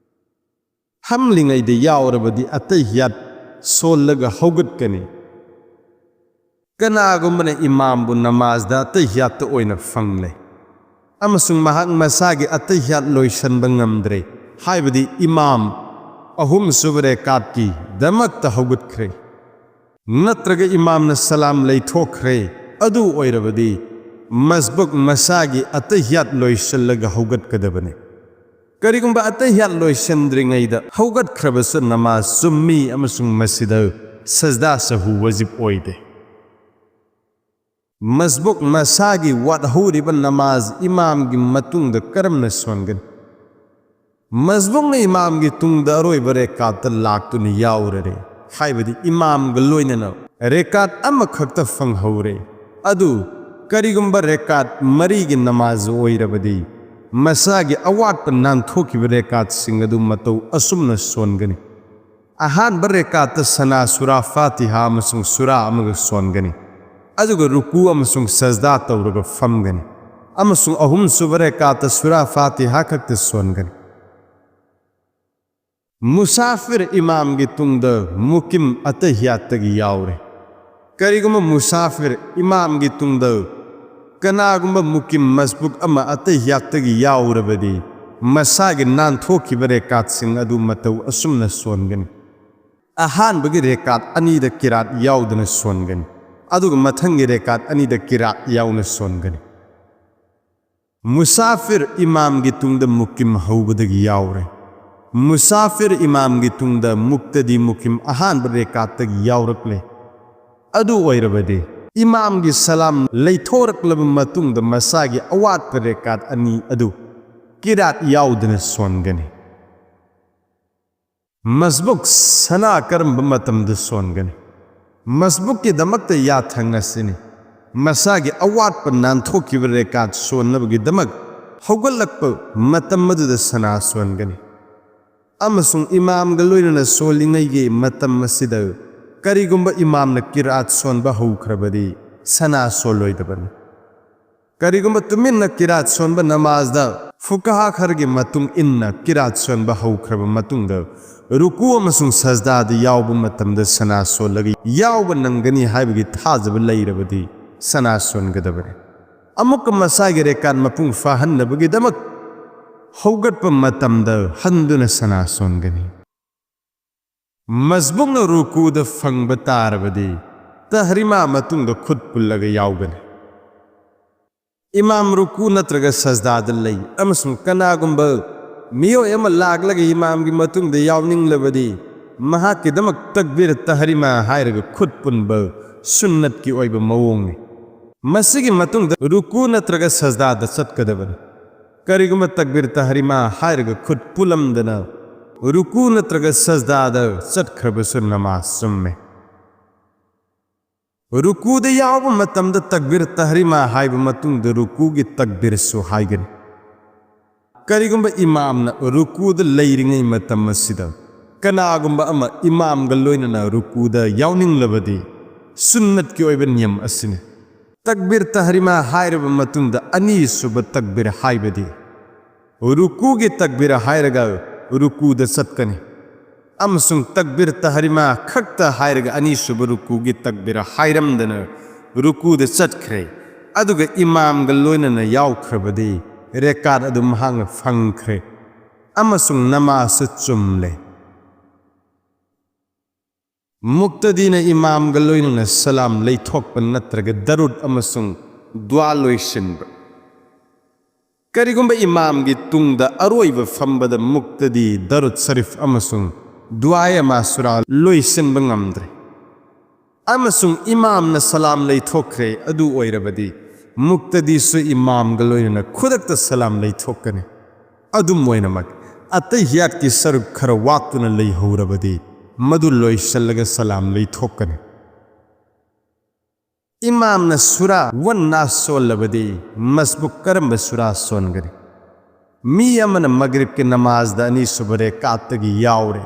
ꯐꯝꯂꯤꯉꯩꯗ ꯌꯥꯎꯔꯕꯗꯤ ꯑꯇꯍꯤꯌꯥꯠ ꯁꯣꯜꯂꯒ ꯍꯧꯒꯠꯀꯅꯤ꯫ ꯀꯅꯥꯒꯨꯝꯕꯅ ꯏꯃꯥꯝꯕꯨ ꯅꯃꯥꯖꯗ ꯑꯇꯍꯤꯌꯥꯠꯇ ꯑꯣꯏꯅ ꯐꯪꯂꯦ ꯑꯃꯁꯨꯡ ꯃꯍꯥꯛ ꯃꯁꯥꯒꯤ ꯑꯇꯍꯤꯌꯥꯠ ꯂꯣꯏꯁꯤꯟꯕ ꯉꯝꯗ꯭ꯔꯦ, ꯍꯥꯏꯕꯗꯤ ꯏꯃꯥꯝ ꯑꯍꯨꯝꯁꯨꯕ ꯔꯦꯀꯥꯠꯀꯤꯗꯃꯛꯇ ꯍꯧꯒꯠꯈ꯭ꯔꯦ, ꯅꯠꯇ꯭ꯔꯒ ꯏꯃꯥꯝꯅ ꯁꯂꯥꯝ ꯂꯩꯊꯣꯛꯈ꯭ꯔꯦ, ꯑꯗꯨ ꯑꯣꯏꯔꯕꯗꯤ ꯃꯁꯕꯨꯛ ꯃꯁꯥꯒꯤ ꯑꯇꯍꯤꯌꯥꯠ ꯂꯣꯏꯁꯤꯜꯂꯒ ꯍꯧꯒꯠꯀꯗꯕꯅꯤ꯫ ꯀꯔꯤꯒꯨꯝꯕ ꯑꯇꯍꯤꯌꯥꯠ ꯂꯣꯏꯁꯤꯟꯗ꯭ꯔꯤꯉꯩꯗ ꯍꯧꯒꯠꯈ꯭ꯔꯕꯁꯨ ꯅꯃꯥꯖ ꯆꯨꯝꯃꯤ ꯑꯃꯁꯨꯡ ꯃꯁꯤꯗ ꯁꯖꯗꯥ ꯁꯍꯨ ꯋꯥꯖꯤꯕ ꯑꯣꯏꯗꯦ꯫ ꯃꯁꯕꯨꯛ ꯃꯁꯥꯒꯤ ꯋꯥꯠꯍꯧꯔꯤꯕ ꯅꯃꯥꯖ ꯏꯃꯥꯝꯒꯤ ꯃꯇꯨꯡꯗ ꯀꯔꯝꯅ ꯁꯣꯟꯒꯅꯤ? ꯃꯁꯕꯨꯛꯅ ꯏꯃꯥꯝꯒꯤ ꯇꯨꯡꯗ ꯑꯔꯣꯏꯕ ꯔꯦꯀꯥꯠꯇ ꯂꯥꯛꯇꯨꯅ ꯌꯥꯎꯔꯔꯦ, ꯍꯥꯏꯕꯗꯤ ꯏꯃꯥꯝꯒ ꯂꯣꯏꯅꯅ ꯔꯦꯀꯥꯠ ꯑꯃꯈꯛꯇ ꯐꯪꯍꯧꯔꯦ꯫ ꯑꯗꯨ ꯀꯔꯤꯒꯨꯝꯕ ꯔꯦꯀꯥꯠ ꯃꯔꯤꯒꯤ ꯅꯃꯥꯖ ꯑꯣꯏꯔꯕꯗꯤ, ꯃꯁꯥꯒꯤ ꯑꯋꯥꯠꯄ ꯅꯥꯟꯊꯣꯛꯈꯤꯕ ꯔꯦꯀꯥꯠꯁꯤꯡ ꯑꯗꯨ ꯃꯇꯧ ꯑꯁꯨꯝꯅ ꯁꯣꯟꯒꯅꯤ꯫ ꯑꯍꯥꯟꯕ ꯔꯦꯀꯥꯠꯇ ꯁꯅꯥ ꯁꯨꯔꯥ ꯐꯥꯇꯤꯍꯥ ꯑꯃꯁꯨꯡ ꯁꯨꯔꯥ ꯑꯃꯒ ꯁꯣꯟꯒꯅꯤ, ꯑꯗꯨꯒ ꯔꯨꯀꯨ ꯑꯃꯁꯨꯡ ꯁꯖꯗꯥ ꯇꯧꯔꯒ ꯐꯝꯒꯅꯤ, ꯑꯃꯁꯨꯡ ꯑꯍꯨꯝꯁꯨꯕ ꯔꯦꯀꯥꯠꯇ ꯁꯨꯔꯥ ꯐꯥꯇꯤꯍꯥ ꯈꯛꯇ ꯁꯣꯟꯒꯅꯤ꯫ ꯃꯨꯁꯥꯐꯤꯔ ꯏꯃꯥꯝꯒꯤ ꯇꯨꯡꯗ ꯃꯨꯀꯤꯝ ꯑꯇꯍꯤꯌꯥꯠꯇꯒꯤ ꯌꯥꯎꯔꯦ꯫ ꯀꯔꯤꯒꯨꯝꯕ ꯃꯨꯁꯥꯐꯤꯔ ꯏꯃꯥꯝꯒꯤ ꯇꯨꯡꯗ ꯀꯅꯥꯒꯨꯝꯕ ꯃꯨꯀꯤꯝ ꯃꯁꯕꯨꯛ ꯑꯃ ꯑꯇꯍꯤꯌꯥꯠꯇꯒꯤ ꯌꯥꯎꯔꯕꯗꯤ, ꯃꯁꯥꯒꯤ ꯅꯥꯟꯊꯣꯛꯈꯤꯕ ꯔꯦꯀꯥꯠꯁꯤꯡ ꯑꯗꯨ ꯃꯇꯧ ꯑꯁꯨꯝꯅ ꯁꯣꯟꯒꯅꯤ꯫ ꯑꯍꯥꯟꯕꯒꯤ ꯔꯦꯀꯥꯠ ꯑꯅꯤꯗ ꯀꯤꯔꯥꯠ ꯌꯥꯎꯗꯅ ꯁꯣꯟꯒꯅꯤ, ꯑꯗꯨꯒ ꯃꯊꯪꯒꯤ ꯔꯦꯀꯥꯠ ꯑꯅꯤꯗ ꯀꯤꯔꯥꯠ ꯌꯥꯎꯅ ꯁꯣꯟꯒꯅꯤ꯫ ꯃꯨꯁꯥꯐꯤꯔ ꯏꯃꯥꯝꯒꯤ ꯇꯨꯡꯗ ꯃꯨꯀꯤꯝ ꯍꯧꯕꯗꯒꯤ ꯌꯥꯎꯔꯦ꯫ ꯃꯨꯁꯥꯐꯤꯔ ꯏꯃꯥꯝꯒꯤ ꯇꯨꯡꯗ ꯃꯨꯛꯇꯗꯤ ꯃꯨꯀꯤꯝ ꯑꯍꯥꯟꯕ ꯔꯦꯀꯥꯠꯇꯒꯤ ꯌꯥꯎꯔꯛꯂꯦ꯫ ꯑꯗꯨ ꯑꯣꯏꯔꯕꯗꯤ, ꯏꯃꯥꯝꯒꯤ ꯁꯂꯥꯝ ꯂꯩꯊꯣꯔꯛꯂꯕ ꯃꯇꯨꯡꯗ ꯃꯁꯥꯒꯤ ꯑꯋꯥꯠꯄ ꯔꯦꯀꯥꯠ ꯑꯅꯤ ꯑꯗꯨ ꯀꯤꯔꯥꯠ ꯌꯥꯎꯗꯅ ꯁꯣꯟꯒꯅꯤ꯫ ꯃꯁꯕꯨꯛ ꯁꯅꯥ ꯀꯔꯝꯕ ꯃꯇꯝꯗ ꯁꯣꯟꯒꯅꯤ? ꯃꯁꯕꯨꯛꯀꯤꯗꯃꯛꯇ ꯌꯥꯊꯪ ꯑꯁꯤꯅꯤ: ꯃꯁꯥꯒꯤ ꯑꯋꯥꯠꯄ ꯅꯥꯟꯊꯣꯛꯈꯤꯕ ꯔꯦꯀꯥꯠ ꯁꯣꯟꯅꯕꯒꯤꯗꯃꯛ ꯍꯧꯒꯠꯂꯛꯄ ꯃꯇꯝ ꯑꯗꯨꯗ ꯁꯅꯥ ꯁꯣꯟꯒꯅꯤ, ꯑꯃꯁꯨꯡ ꯏꯃꯥꯝꯒ ꯂꯣꯏꯅꯅ ꯁꯣꯜꯂꯤꯉꯩꯒꯤ ꯃꯇꯝ ꯑꯁꯤꯗ ꯀꯔꯤꯒꯨꯝꯕ ꯏꯃꯥꯝꯅ ꯀꯤꯔꯥꯠ ꯁꯣꯟꯕ ꯍꯧꯈ꯭ꯔꯕꯗꯤ ꯁꯅꯥ ꯁꯣꯜꯂꯣꯏꯗꯕꯅꯤ꯫ ꯀꯔꯤꯒꯨꯝꯕ ꯇꯨꯃꯤꯟꯅ ꯀꯤꯔꯥꯠ ꯁꯣꯟꯕ ꯅꯃꯥꯖꯗ ꯐꯨꯀꯥꯍꯥ ꯈꯔꯒꯤ ꯃꯇꯨꯡ ꯏꯟꯅ ꯀꯤꯔꯥꯠ ꯁꯣꯟꯕ ꯍꯧꯈ꯭ꯔꯕ ꯃꯇꯨꯡꯗ ꯔꯨꯀꯨ ꯑꯃꯁꯨꯡ ꯁꯖꯗꯥꯗ ꯌꯥꯎꯕ ꯃꯇꯝꯗ ꯁꯅꯥ ꯁꯣꯜꯂꯒ ꯌꯥꯎꯕ ꯅꯪꯒꯅꯤ ꯍꯥꯏꯕꯒꯤ ꯊꯥꯖꯕ ꯂꯩꯔꯕꯗꯤ ꯁꯅꯥ ꯁꯣꯟꯒꯗꯕꯅꯤ꯫ ꯑꯃꯨꯛꯀ ꯃꯁꯥꯒꯤ ꯔꯦꯀꯥꯠ ꯃꯄꯨꯡ ꯐꯥꯍꯟꯅꯕꯒꯤꯗꯃꯛ ꯍꯧꯒꯠꯄ ꯃꯇꯝꯗ ꯍꯟꯗꯨꯅ ꯁꯅꯥ ꯁꯣꯟꯒꯅꯤ꯫ ꯃꯁꯕꯨꯛꯅ ꯔꯨꯀꯨꯗ ꯐꯪꯕ ꯇꯥꯔꯕꯗꯤ ꯇꯍꯔꯤꯃꯥ ꯃꯇꯨꯡꯗ ꯈꯨꯠ ꯄꯨꯜꯂꯒ ꯌꯥꯎꯒꯅꯤ꯫ ꯏꯃꯥꯝ ꯔꯨꯀꯨ ꯅꯠꯇ꯭ꯔꯒ ꯁꯖꯗꯥꯗ ꯂꯩ ꯑꯃꯁꯨꯡ ꯀꯅꯥꯒꯨꯝꯕ ꯃꯤꯑꯣꯏ ꯑꯃ ꯂꯥꯛꯂꯒ ꯏꯃꯥꯝꯒꯤ ꯃꯇꯨꯡꯗ ꯌꯥꯎꯅꯤꯡꯂꯕꯗꯤ ꯃꯍꯥꯛꯀꯤꯗꯃꯛ ꯇꯛꯕꯤꯔ ꯇꯍꯔꯤꯃꯥ ꯍꯥꯏꯔꯒ ꯈꯨꯠ ꯄꯨꯟꯕ ꯁꯨꯟꯅꯠꯀꯤ ꯑꯣꯏꯕ ꯃꯑꯣꯡꯅꯤ꯫ ꯃꯁꯤꯒꯤ ꯃꯇꯨꯡꯗ ꯔꯨꯀꯨ ꯅꯠꯇ꯭ꯔꯒ ꯁꯖꯗꯥꯗ ꯆꯠꯀꯗꯕꯅꯤ꯫ ꯀꯔꯤꯒꯨꯝꯕ ꯇꯛꯕꯤꯔ ꯇꯍꯔꯤꯃꯥ ꯍꯥꯏꯔꯒ ꯈꯨꯠ ꯄꯨꯜꯂꯝꯗꯅ ꯔꯨꯀꯨ ꯅꯠꯇ꯭ꯔꯒ ꯁꯖꯗꯥꯗ ꯆꯠꯈ꯭ꯔꯕꯁꯨ ꯅꯃꯥꯖ ꯆꯨꯝꯃꯦ꯫ ꯔꯨꯀꯨꯗ ꯌꯥꯎꯕ ꯃꯇꯝꯗ ꯇꯛꯕꯤꯔ ꯇꯍꯔꯤꯃꯥ ꯍꯥꯏꯕ ꯃꯇꯨꯡꯗ ꯔꯨꯀꯨꯒꯤ ꯇꯛꯕꯤꯔꯁꯨ ꯍꯥꯏꯒꯅꯤ꯫ ꯀꯔꯤꯒꯨꯝꯕ ꯏꯃꯥꯝꯅ ꯔꯨꯀꯨꯗ ꯂꯩꯔꯤꯉꯩ ꯃꯇꯝ ꯑꯁꯤꯗ ꯀꯅꯥꯒꯨꯝꯕ ꯑꯃ ꯏꯃꯥꯝꯒ ꯂꯣꯏꯅꯅ ꯔꯨꯀꯨꯗ ꯌꯥꯎꯅꯤꯡꯂꯕꯗꯤ ꯁꯨꯟꯅꯠꯀꯤ ꯑꯣꯏꯕ ꯅꯤꯌꯝ ꯑꯁꯤꯅꯤ꯫ ꯇꯛꯕꯤꯔ ꯇꯍꯔꯤꯃꯥ ꯍꯥꯏꯔꯕ ꯃꯇꯨꯡꯗ ꯑꯅꯤꯁꯨꯕ ꯇꯛꯕꯤꯔ ꯍꯥꯏꯕꯗꯤ ꯔꯨꯀꯨꯒꯤ ꯇꯛꯕꯤꯔ ꯍꯥꯏꯔꯒ ꯔꯨꯀꯨꯗ ꯆꯠꯀꯅꯤ ꯑꯃꯁꯨꯡ ꯇꯛꯕꯤꯔ ꯇꯍꯔꯤꯃꯥ ꯈꯛꯇ ꯍꯥꯏꯔꯒ ꯑꯅꯤꯁꯨꯕ ꯔꯨꯀꯨꯒꯤ ꯇꯛꯕꯤꯔ ꯍꯥꯏꯔꯝꯗꯅ ꯔꯨꯀꯨꯗ ꯆꯠꯈ꯭ꯔꯦ꯫ ꯑꯗꯨꯒ ꯏꯃꯥꯝꯒ ꯂꯣꯏꯅꯅ ꯌꯥꯎꯈ꯭ꯔꯕꯗꯤ ꯔꯦꯀꯥꯠ ꯑꯗꯨ ꯃꯍꯥꯛꯅ ꯐꯪꯈ꯭ꯔꯦ ꯑꯃꯁꯨꯡ ꯅꯃꯥꯖꯁꯨ ꯆꯨꯝꯂꯦ꯫ ꯃꯨꯛꯇꯗꯤꯅ ꯏꯃꯥꯝꯒ ꯂꯣꯏꯅꯅ ꯁꯂꯥꯝ ꯂꯩꯊꯣꯛꯄ ꯅꯠꯇ꯭ꯔꯒ ꯗꯔꯨꯗ ꯑꯃꯁꯨꯡ ꯗꯨꯋꯥ ꯂꯣꯏꯁꯤꯟꯕ꯫ ꯀꯔꯤꯒꯨꯝꯕ ꯏꯃꯥꯝꯒꯤ ꯇꯨꯡꯗ ꯑꯔꯣꯏꯕ ꯐꯝꯕꯗ ꯃꯨꯛꯇꯗꯤ ꯗꯔꯨꯗ ꯁꯔꯤꯐ ꯑꯃꯁꯨꯡ ꯗꯨꯋꯥ ꯃꯥꯁꯨꯔꯥ ꯂꯣꯏꯁꯤꯟꯕ ꯉꯝꯗ꯭ꯔꯦ ꯑꯃꯁꯨꯡ ꯏꯃꯥꯝꯅ ꯁꯂꯥꯝ ꯂꯩꯊꯣꯛꯈ꯭ꯔꯦ, ꯑꯗꯨ ꯑꯣꯏꯔꯕꯗꯤ ꯃꯨꯛꯇꯗꯤꯁꯨ ꯏꯃꯥꯝꯒ ꯂꯣꯏꯅꯅ ꯈꯨꯗꯛꯇ ꯁꯂꯥꯝ ꯂꯩꯊꯣꯛꯀꯅꯤ꯫ ꯑꯗꯨꯝ ꯑꯣꯏꯅꯃꯛ, ꯑꯇꯩꯍꯤꯌꯥꯠꯀꯤ ꯁꯔꯨꯛ ꯈꯔ ꯋꯥꯠꯇꯨꯅ ꯂꯩꯍꯧꯔꯕꯗꯤ ꯃꯗꯨ ꯂꯣꯏꯁꯤꯜꯂꯒ ꯁꯂꯥꯝ ꯂꯩꯊꯣꯛꯀꯅꯤ꯫ ꯏꯃꯥꯝꯅ ꯁꯨꯔꯥ ꯋꯟ ꯅꯥꯁ ꯁꯣꯜꯂꯕꯗꯤ ꯃꯁꯕꯨꯛ ꯀꯔꯝꯕ ꯁꯨꯔꯥ ꯁꯣꯟꯒꯅꯤ? ꯃꯤ ꯑꯃꯅ ꯃꯒ꯭ꯔꯤꯕꯀꯤ ꯅꯃꯥꯖꯗ ꯑꯅꯤꯁꯨꯕ ꯔꯦꯀꯥꯠꯇꯒꯤ ꯌꯥꯎꯔꯦ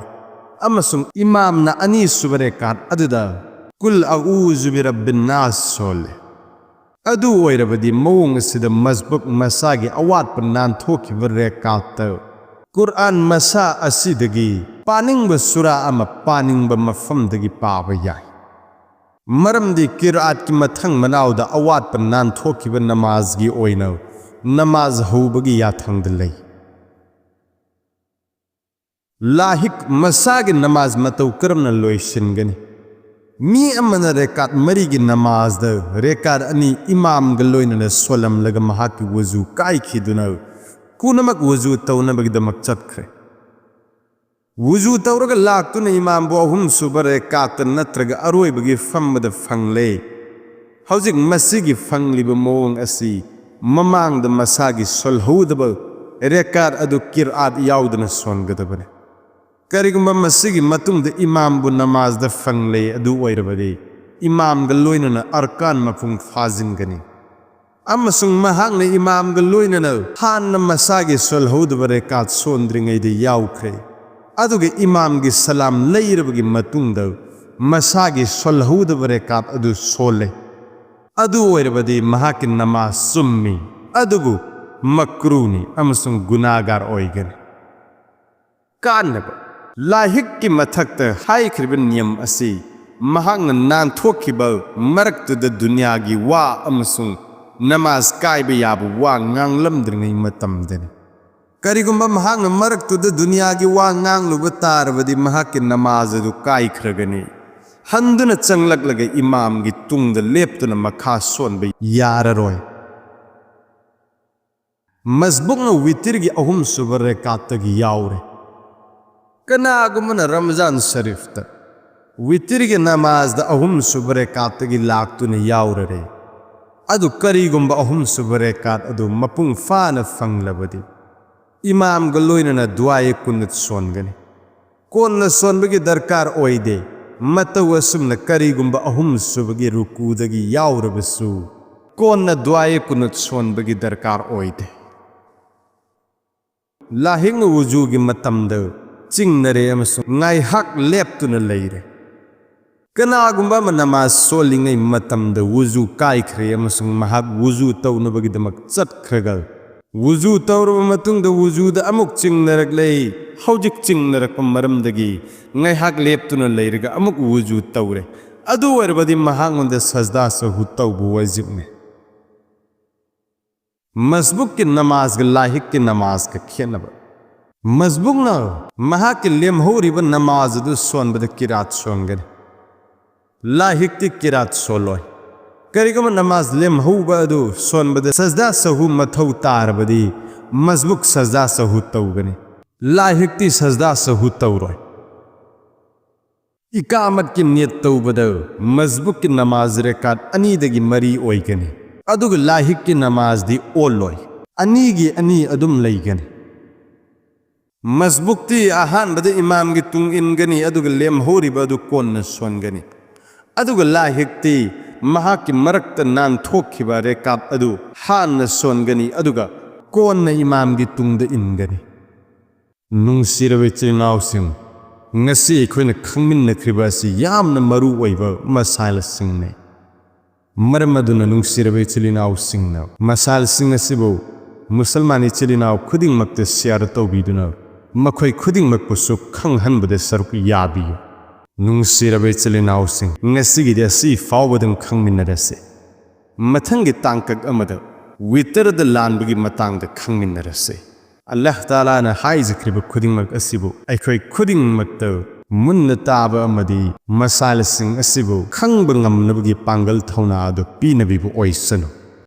ꯑꯃꯁꯨꯡ ꯏꯃꯥꯝꯅ ꯑꯅꯤꯁꯨꯕ ꯔꯦꯀꯥꯠ ꯑꯗꯨꯗ ꯀꯨꯜ ꯑꯎꯖꯨ ꯕꯤꯔꯕꯤꯟ ꯅꯥꯁ ꯁꯣꯜꯂꯦ꯫ ꯑꯗꯨ ꯑꯣꯏꯔꯕꯗꯤ ꯃꯑꯣꯡ ꯑꯁꯤꯗ ꯃꯁꯕꯨꯛ ꯃꯁꯥꯒꯤ ꯑꯋꯥꯠꯄ ꯅꯥꯟꯊꯣꯛꯈꯤꯕ ꯔꯦꯀꯥꯠꯇ ꯀꯨꯔꯑꯥꯟ ꯃꯁꯥ ꯑꯁꯤꯗꯒꯤ ꯄꯥꯅꯤꯡꯕ ꯁꯨꯔꯥ ꯑꯃ ꯄꯥꯅꯤꯡꯕ ꯃꯐꯝꯗꯒꯤ ꯄꯥꯕ ꯌꯥꯏ꯫ ꯃꯔꯝꯗꯤ ꯀꯤꯔꯥꯠꯀꯤ ꯃꯊꯪ ꯃꯅꯥꯎꯗ ꯑꯋꯥꯠꯄ ꯅꯥꯟꯊꯣꯛꯈꯤꯕ ꯅꯃꯥꯖꯒꯤ ꯑꯣꯏꯅ ꯅꯃꯥꯖ ꯍꯧꯕꯒꯤ ꯌꯥꯊꯪꯗ ꯂꯩ꯫ ꯂꯥꯍꯤꯛ ꯃꯁꯥꯒꯤ ꯅꯃꯥꯖ ꯃꯇꯧ ꯀꯔꯝꯅ ꯂꯣꯏꯁꯤꯟꯒꯅꯤ? ꯃꯤ ꯑꯃꯅ ꯔꯦꯀꯥꯠ ꯃꯔꯤꯒꯤ ꯅꯃꯥꯖꯗ ꯔꯦꯀꯥꯠ ꯑꯅꯤ ꯏꯃꯥꯝꯒ ꯂꯣꯏꯅꯅ ꯁꯣꯜꯂꯝꯂꯒ ꯃꯍꯥꯛꯀꯤ ꯋꯨꯖꯨ ꯀꯥꯏꯈꯤꯗꯨꯅ ꯄꯨꯝꯅꯃꯛ ꯋꯨꯖꯨ ꯇꯧꯅꯕꯒꯤꯗꯃꯛ ꯆꯠꯈ꯭ꯔꯦ꯫ ꯋꯨꯖꯨ ꯇꯧꯔꯒ ꯂꯥꯛꯇꯨꯅ ꯏꯃꯥꯝꯕꯨ ꯑꯍꯨꯝꯁꯨꯕ ꯔꯦꯀꯥꯠꯇ ꯅꯠꯇ꯭ꯔꯒ ꯑꯔꯣꯏꯕꯒꯤ ꯐꯝꯕꯗ ꯐꯪꯂꯦ꯫ ꯍꯧꯖꯤꯛ ꯃꯁꯤꯒꯤ ꯐꯪꯂꯤꯕ ꯃꯑꯣꯡ ꯑꯁꯤ ꯃꯃꯥꯡꯗ ꯃꯁꯥꯒꯤ ꯁꯣꯜꯍꯧꯗꯕ ꯔꯦꯀꯥꯠ ꯑꯗꯨ ꯀꯤꯔꯥꯠ ꯌꯥꯎꯗꯅ ꯁꯣꯟꯒꯗꯕꯅꯤ꯫ ꯀꯔꯤꯒꯨꯝꯕ ꯃꯁꯤꯒꯤ ꯃꯇꯨꯡꯗ ꯏꯃꯥꯝꯕꯨ ꯅꯃꯥꯖꯗ ꯐꯪꯂꯦ ꯑꯗꯨ ꯑꯣꯏꯔꯕꯗꯤ ꯏꯃꯥꯝꯒ ꯂꯣꯏꯅꯅ ꯑꯔꯀꯥꯟ ꯃꯄꯨꯡ ꯐꯥꯖꯤꯟꯒꯅꯤ꯫ ꯑꯃꯁꯨꯡ ꯃꯍꯥꯛꯅ ꯏꯃꯥꯝꯒ ꯂꯣꯏꯅꯅ ꯍꯥꯟꯅ ꯃꯁꯥꯒꯤ ꯁꯣꯜꯍꯧꯗꯕ ꯔꯦꯀꯥꯠ ꯁꯣꯟꯗ꯭ꯔꯤꯉꯩꯗ ꯌꯥꯎꯈ꯭ꯔꯦ꯫ ꯑꯗꯨꯒ ꯏꯃꯥꯝꯒꯤ ꯁꯂꯥꯝ ꯂꯩꯔꯕꯒꯤ ꯃꯇꯨꯡꯗ ꯃꯁꯥꯒꯤ ꯁꯣꯜꯍꯧꯗꯕ ꯔꯦꯀꯥꯠ ꯑꯗꯨ ꯁꯣꯜꯂꯦ꯫ ꯑꯗꯨ ꯑꯣꯏꯔꯕꯗꯤ ꯃꯍꯥꯛꯀꯤ ꯅꯃꯥꯖ ꯆꯨꯝꯃꯤ, ꯑꯗꯨꯕꯨ ꯃꯀ꯭ꯔꯨꯅꯤ ꯑꯃꯁꯨꯡ ꯒꯨꯅꯥꯒꯥꯔ ꯑꯣꯏꯒꯅꯤ꯫ ꯀꯥꯟꯅꯕ꯫ ꯂꯥꯏꯍꯤꯛꯀꯤ ꯃꯊꯛꯇ ꯍꯥꯏꯈ꯭ꯔꯤꯕ ꯅꯤꯌꯝ ꯑꯁꯤ ꯃꯍꯥꯛꯅ ꯅꯥꯟꯊꯣꯛꯈꯤꯕ ꯃꯔꯛꯇꯨꯗ ꯗꯨꯅꯤꯌꯥꯒꯤ ꯋꯥ ꯑꯃꯁꯨꯡ ꯅꯃꯥꯖ ꯀꯥꯏꯕ ꯌꯥꯕ ꯋꯥ ꯉꯥꯡꯂꯝꯗ꯭ꯔꯤꯉꯩ ꯃꯇꯝꯗꯅꯤ꯫ ꯀꯔꯤꯒꯨꯝꯕ ꯃꯍꯥꯛꯅ ꯃꯔꯛꯇꯨꯗ ꯗꯨꯅꯤꯌꯥꯒꯤ ꯋꯥ ꯉꯥꯡꯂꯨꯕ ꯇꯥꯔꯕꯗꯤ ꯃꯍꯥꯛꯀꯤ ꯅꯃꯥꯖ ꯑꯗꯨ ꯀꯥꯏꯈ꯭ꯔꯒꯅꯤ꯫ ꯍꯟꯗꯨꯅ ꯆꯪꯂꯛꯂꯒ ꯏꯃꯥꯝꯒꯤ ꯇꯨꯡꯗ ꯂꯦꯞꯇꯨꯅ ꯃꯈꯥ ꯁꯣꯟꯕ ꯌꯥꯔꯔꯣꯏ꯫ ꯃꯁꯕꯨꯛꯅ ꯋꯤꯇꯤꯔꯒꯤ ꯑꯍꯨꯝꯁꯨꯕ ꯔꯦꯀꯥꯠꯇꯒꯤ ꯌꯥꯎꯔꯦ꯫ ꯀꯅꯥꯒꯨꯝꯕꯅ ꯔꯝꯖꯥꯟ ꯁꯔꯤꯐꯇ ꯋꯤꯇꯤꯔꯒꯤ ꯅꯃꯥꯖꯗ ꯑꯍꯨꯝꯁꯨꯕ ꯔꯦꯀꯥꯠꯇꯒꯤ ꯂꯥꯛꯇꯨꯅ ꯌꯥꯎꯔꯔꯦ, ꯑꯗꯨ ꯀꯔꯤꯒꯨꯝꯕ ꯑꯍꯨꯝꯁꯨꯕ ꯔꯦꯀꯥꯠ ꯑꯗꯨ ꯃꯄꯨꯡ ꯐꯥꯅ ꯐꯪꯂꯕꯗꯤ ꯏꯃꯥꯝꯒ ꯂꯣꯏꯅꯅ ꯗꯨꯑꯥꯌꯦ ꯀꯨꯅꯨꯠ ꯁꯣꯟꯒꯅꯤ꯫ ꯀꯣꯟꯅ ꯁꯣꯟꯕꯒꯤ ꯗꯔꯀꯥꯔ ꯑꯣꯏꯗꯦ꯫ ꯃꯇꯧ ꯑꯁꯨꯝꯅ ꯀꯔꯤꯒꯨꯝꯕ ꯑꯍꯨꯝꯁꯨꯕꯒꯤ ꯔꯨꯀꯨꯗꯒꯤ ꯌꯥꯎꯔꯕꯁꯨ ꯀꯣꯟꯅ ꯗꯨꯑꯥꯌꯦ ꯀꯨꯅꯨꯠ ꯁꯣꯟꯕꯒꯤ ꯗꯔꯀꯥꯔ ꯑꯣꯏꯗꯦ꯫ ꯂꯥꯍꯤꯛꯅ ꯋꯨꯖꯨꯒꯤ ꯃꯇꯝꯗ ꯆꯤꯡꯅꯔꯦ ꯑꯃꯁꯨꯡ ꯉꯥꯏꯍꯥꯛ ꯂꯦꯞꯇꯨꯅ ꯂꯩꯔꯦ꯫ ꯀꯅꯥꯒꯨꯝꯕ ꯑꯃ ꯅꯃꯥꯖ ꯁꯣꯜꯂꯤꯉꯩ ꯃꯇꯝꯗ ꯋꯨꯖꯨ ꯀꯥꯏꯈ꯭ꯔꯦ ꯑꯃꯁꯨꯡ ꯃꯍꯥꯛ ꯋꯨꯖꯨ ꯇꯧꯅꯕꯒꯤꯗꯃꯛ ꯆꯠꯈ꯭ꯔꯒ, ꯋꯨꯖꯨ ꯇꯧꯔꯕ ꯃꯇꯨꯡꯗ ꯋꯨꯖꯨꯗ ꯑꯃꯨꯛ ꯆꯤꯡꯅꯔꯛꯂꯦ, ꯍꯧꯖꯤꯛ ꯆꯤꯡꯅꯔꯛꯄ ꯃꯔꯝꯗꯒꯤ ꯉꯥꯏꯍꯥꯛ ꯂꯦꯞꯇꯨꯅ ꯂꯩꯔꯒ ꯑꯃꯨꯛ ꯋꯨꯖꯨ ꯇꯧꯔꯦ, ꯑꯗꯨ ꯑꯣꯏꯔꯕꯗꯤ ꯃꯍꯥꯛꯉꯣꯟꯗ ꯁꯖꯗꯥ ꯁꯍꯨ ꯇꯧꯕ ꯋꯥꯖꯤꯕꯅꯤ꯫ ꯃꯁꯕꯨꯛꯀꯤ ꯅꯃꯥꯖꯒ ꯂꯥꯏꯍꯤꯛꯀꯤ ꯅꯃꯥꯖꯒ ꯈꯦꯠꯅꯕ꯫ ꯃꯁꯕꯨꯛꯅ ꯃꯍꯥꯛꯀꯤ ꯂꯦꯝꯍꯧꯔꯤꯕ ꯅꯃꯥꯖ ꯑꯗꯨ ꯁꯣꯟꯕꯗ ꯀꯤꯔꯥꯠ ꯁꯣꯟꯒꯅꯤ, ꯂꯥꯏꯍꯤꯛꯇꯤ ꯀꯤꯔꯥꯠ ꯁꯣꯜꯂꯣꯏ꯫ ꯀꯔꯤꯒꯨꯝꯕ ꯅꯃꯥꯖ ꯂꯦꯝꯍꯧꯕ ꯑꯗꯨ ꯁꯣꯟꯕꯗ ꯁꯖꯗꯥ ꯁꯍꯨ ꯃꯊꯧ ꯇꯥꯔꯕꯗꯤ, ꯃꯁꯕꯨꯛ ꯁꯖꯗꯥ ꯁꯍꯨ ꯇꯧꯒꯅꯤ, ꯂꯥꯏꯍꯤꯛꯇꯤ ꯁꯖꯗꯥ ꯁꯍꯨ ꯇꯧꯔꯣꯏ꯫ ꯏꯀꯥꯃꯠꯀꯤ ꯅꯤꯌꯠ ꯇꯧꯕꯗ ꯃꯁꯕꯨꯛꯀꯤ ꯅꯃꯥꯖ ꯔꯦꯀꯥꯠ ꯑꯅꯤꯗꯒꯤ ꯃꯔꯤ ꯑꯣꯏꯒꯅꯤ, ꯑꯗꯨꯒ ꯂꯥꯏꯍꯤꯛꯀꯤ ꯅꯃꯥꯖꯗꯤ ꯑꯣꯜꯂꯣꯏ, ꯑꯅꯤꯒꯤ ꯑꯅꯤ ꯑꯗꯨꯝ ꯂꯩꯒꯅꯤ꯫ ꯃꯁꯕꯨꯛꯇꯤ ꯑꯍꯥꯟꯕꯗ ꯏꯃꯥꯝꯒꯤ ꯇꯨꯡ ꯏꯟꯒꯅꯤ, ꯑꯗꯨꯒ ꯂꯦꯝꯍꯧꯔꯤꯕ ꯑꯗꯨ ꯀꯣꯟꯅ ꯁꯣꯟꯒꯅꯤ, ꯑꯗꯨꯒ ꯂꯥꯏꯍꯤꯛꯇꯤ ꯃꯍꯥꯛꯀꯤ ꯃꯔꯛꯇ ꯅꯥꯟꯊꯣꯛꯈꯤꯕ ꯔꯦꯀꯥꯠ ꯑꯗꯨ ꯍꯥꯟꯅ ꯁꯣꯟꯒꯅꯤ, ꯑꯗꯨꯒ ꯀꯣꯟꯅ ꯏꯃꯥꯝꯒꯤ ꯇꯨꯡꯗ ꯏꯟꯒꯅꯤ꯫ ꯅꯨꯡꯁꯤꯔꯕ ꯏꯆꯤꯜ ꯏꯅꯥꯎꯁꯤꯡ, ꯉꯁꯤ ꯑꯩꯈꯣꯏꯅ ꯈꯪꯃꯤꯟꯅꯈ꯭ꯔꯤꯕ ꯑꯁꯤ ꯌꯥꯝꯅ ꯃꯔꯨ ꯑꯣꯏꯕ ꯃꯁꯥꯏꯜꯁꯤꯡꯅꯤ꯫ ꯃꯔꯝ ꯑꯗꯨꯅ ꯅꯨꯡꯁꯤꯔꯕ ꯏꯆꯤꯜ ꯏꯅꯥꯎꯁꯤꯡꯅ ꯃꯁꯥꯏꯜꯁꯤꯡ ꯑꯁꯤꯕꯨ ꯃꯨꯁꯜꯃꯥꯟ ꯏꯆꯤꯜ ꯏꯅꯥꯎ ꯈꯨꯗꯤꯡꯃꯛꯇ ꯁꯤꯌꯥꯔ ꯇꯧꯕꯤꯗꯨꯅ ꯃꯈꯣꯏ ꯈꯨꯗꯤꯡꯃꯛꯄꯨꯁꯨ ꯈꯪꯍꯟꯕꯗ ꯁꯔꯨꯛ ꯌꯥꯕꯤꯌꯨ꯫ ꯅꯨꯡꯁꯤꯔꯕ ꯏꯆꯤꯜ ꯏꯅꯥꯎꯁꯤꯡ, ꯉꯁꯤꯒꯤꯗꯤ ꯑꯁꯤ ꯐꯥꯎꯕꯗꯪ ꯈꯪꯃꯤꯟꯅꯔꯁꯤ꯫ ꯃꯊꯪꯒꯤ ꯇꯥꯡꯀꯛ ꯑꯃꯗ ꯋꯤꯇꯔꯗ ꯂꯥꯟꯕꯒꯤ ꯃꯇꯥꯡꯗ ꯈꯪꯃꯤꯟꯅꯔꯁꯤ꯫ ꯑꯜꯂꯥꯍ ꯇꯥꯂꯥꯅ ꯍꯥꯏꯖꯈ꯭ꯔꯤꯕ ꯈꯨꯗꯤꯡꯃꯛ ꯑꯁꯤꯕꯨ ꯑꯩꯈꯣꯏ ꯈꯨꯗꯤꯡꯃꯛꯇ ꯃꯨꯟꯅ ꯇꯥꯕ ꯑꯃꯗꯤ ꯃꯁꯥꯏꯜꯁꯤꯡ ꯑꯁꯤꯕꯨ ꯈꯪꯕ ꯉꯝꯅꯕꯒꯤ ꯄꯥꯡꯒꯜ ꯊꯧꯅꯥ ꯑꯗꯨ ꯄꯤꯅꯕꯤꯕ ꯑꯣꯏꯁꯅꯨ꯫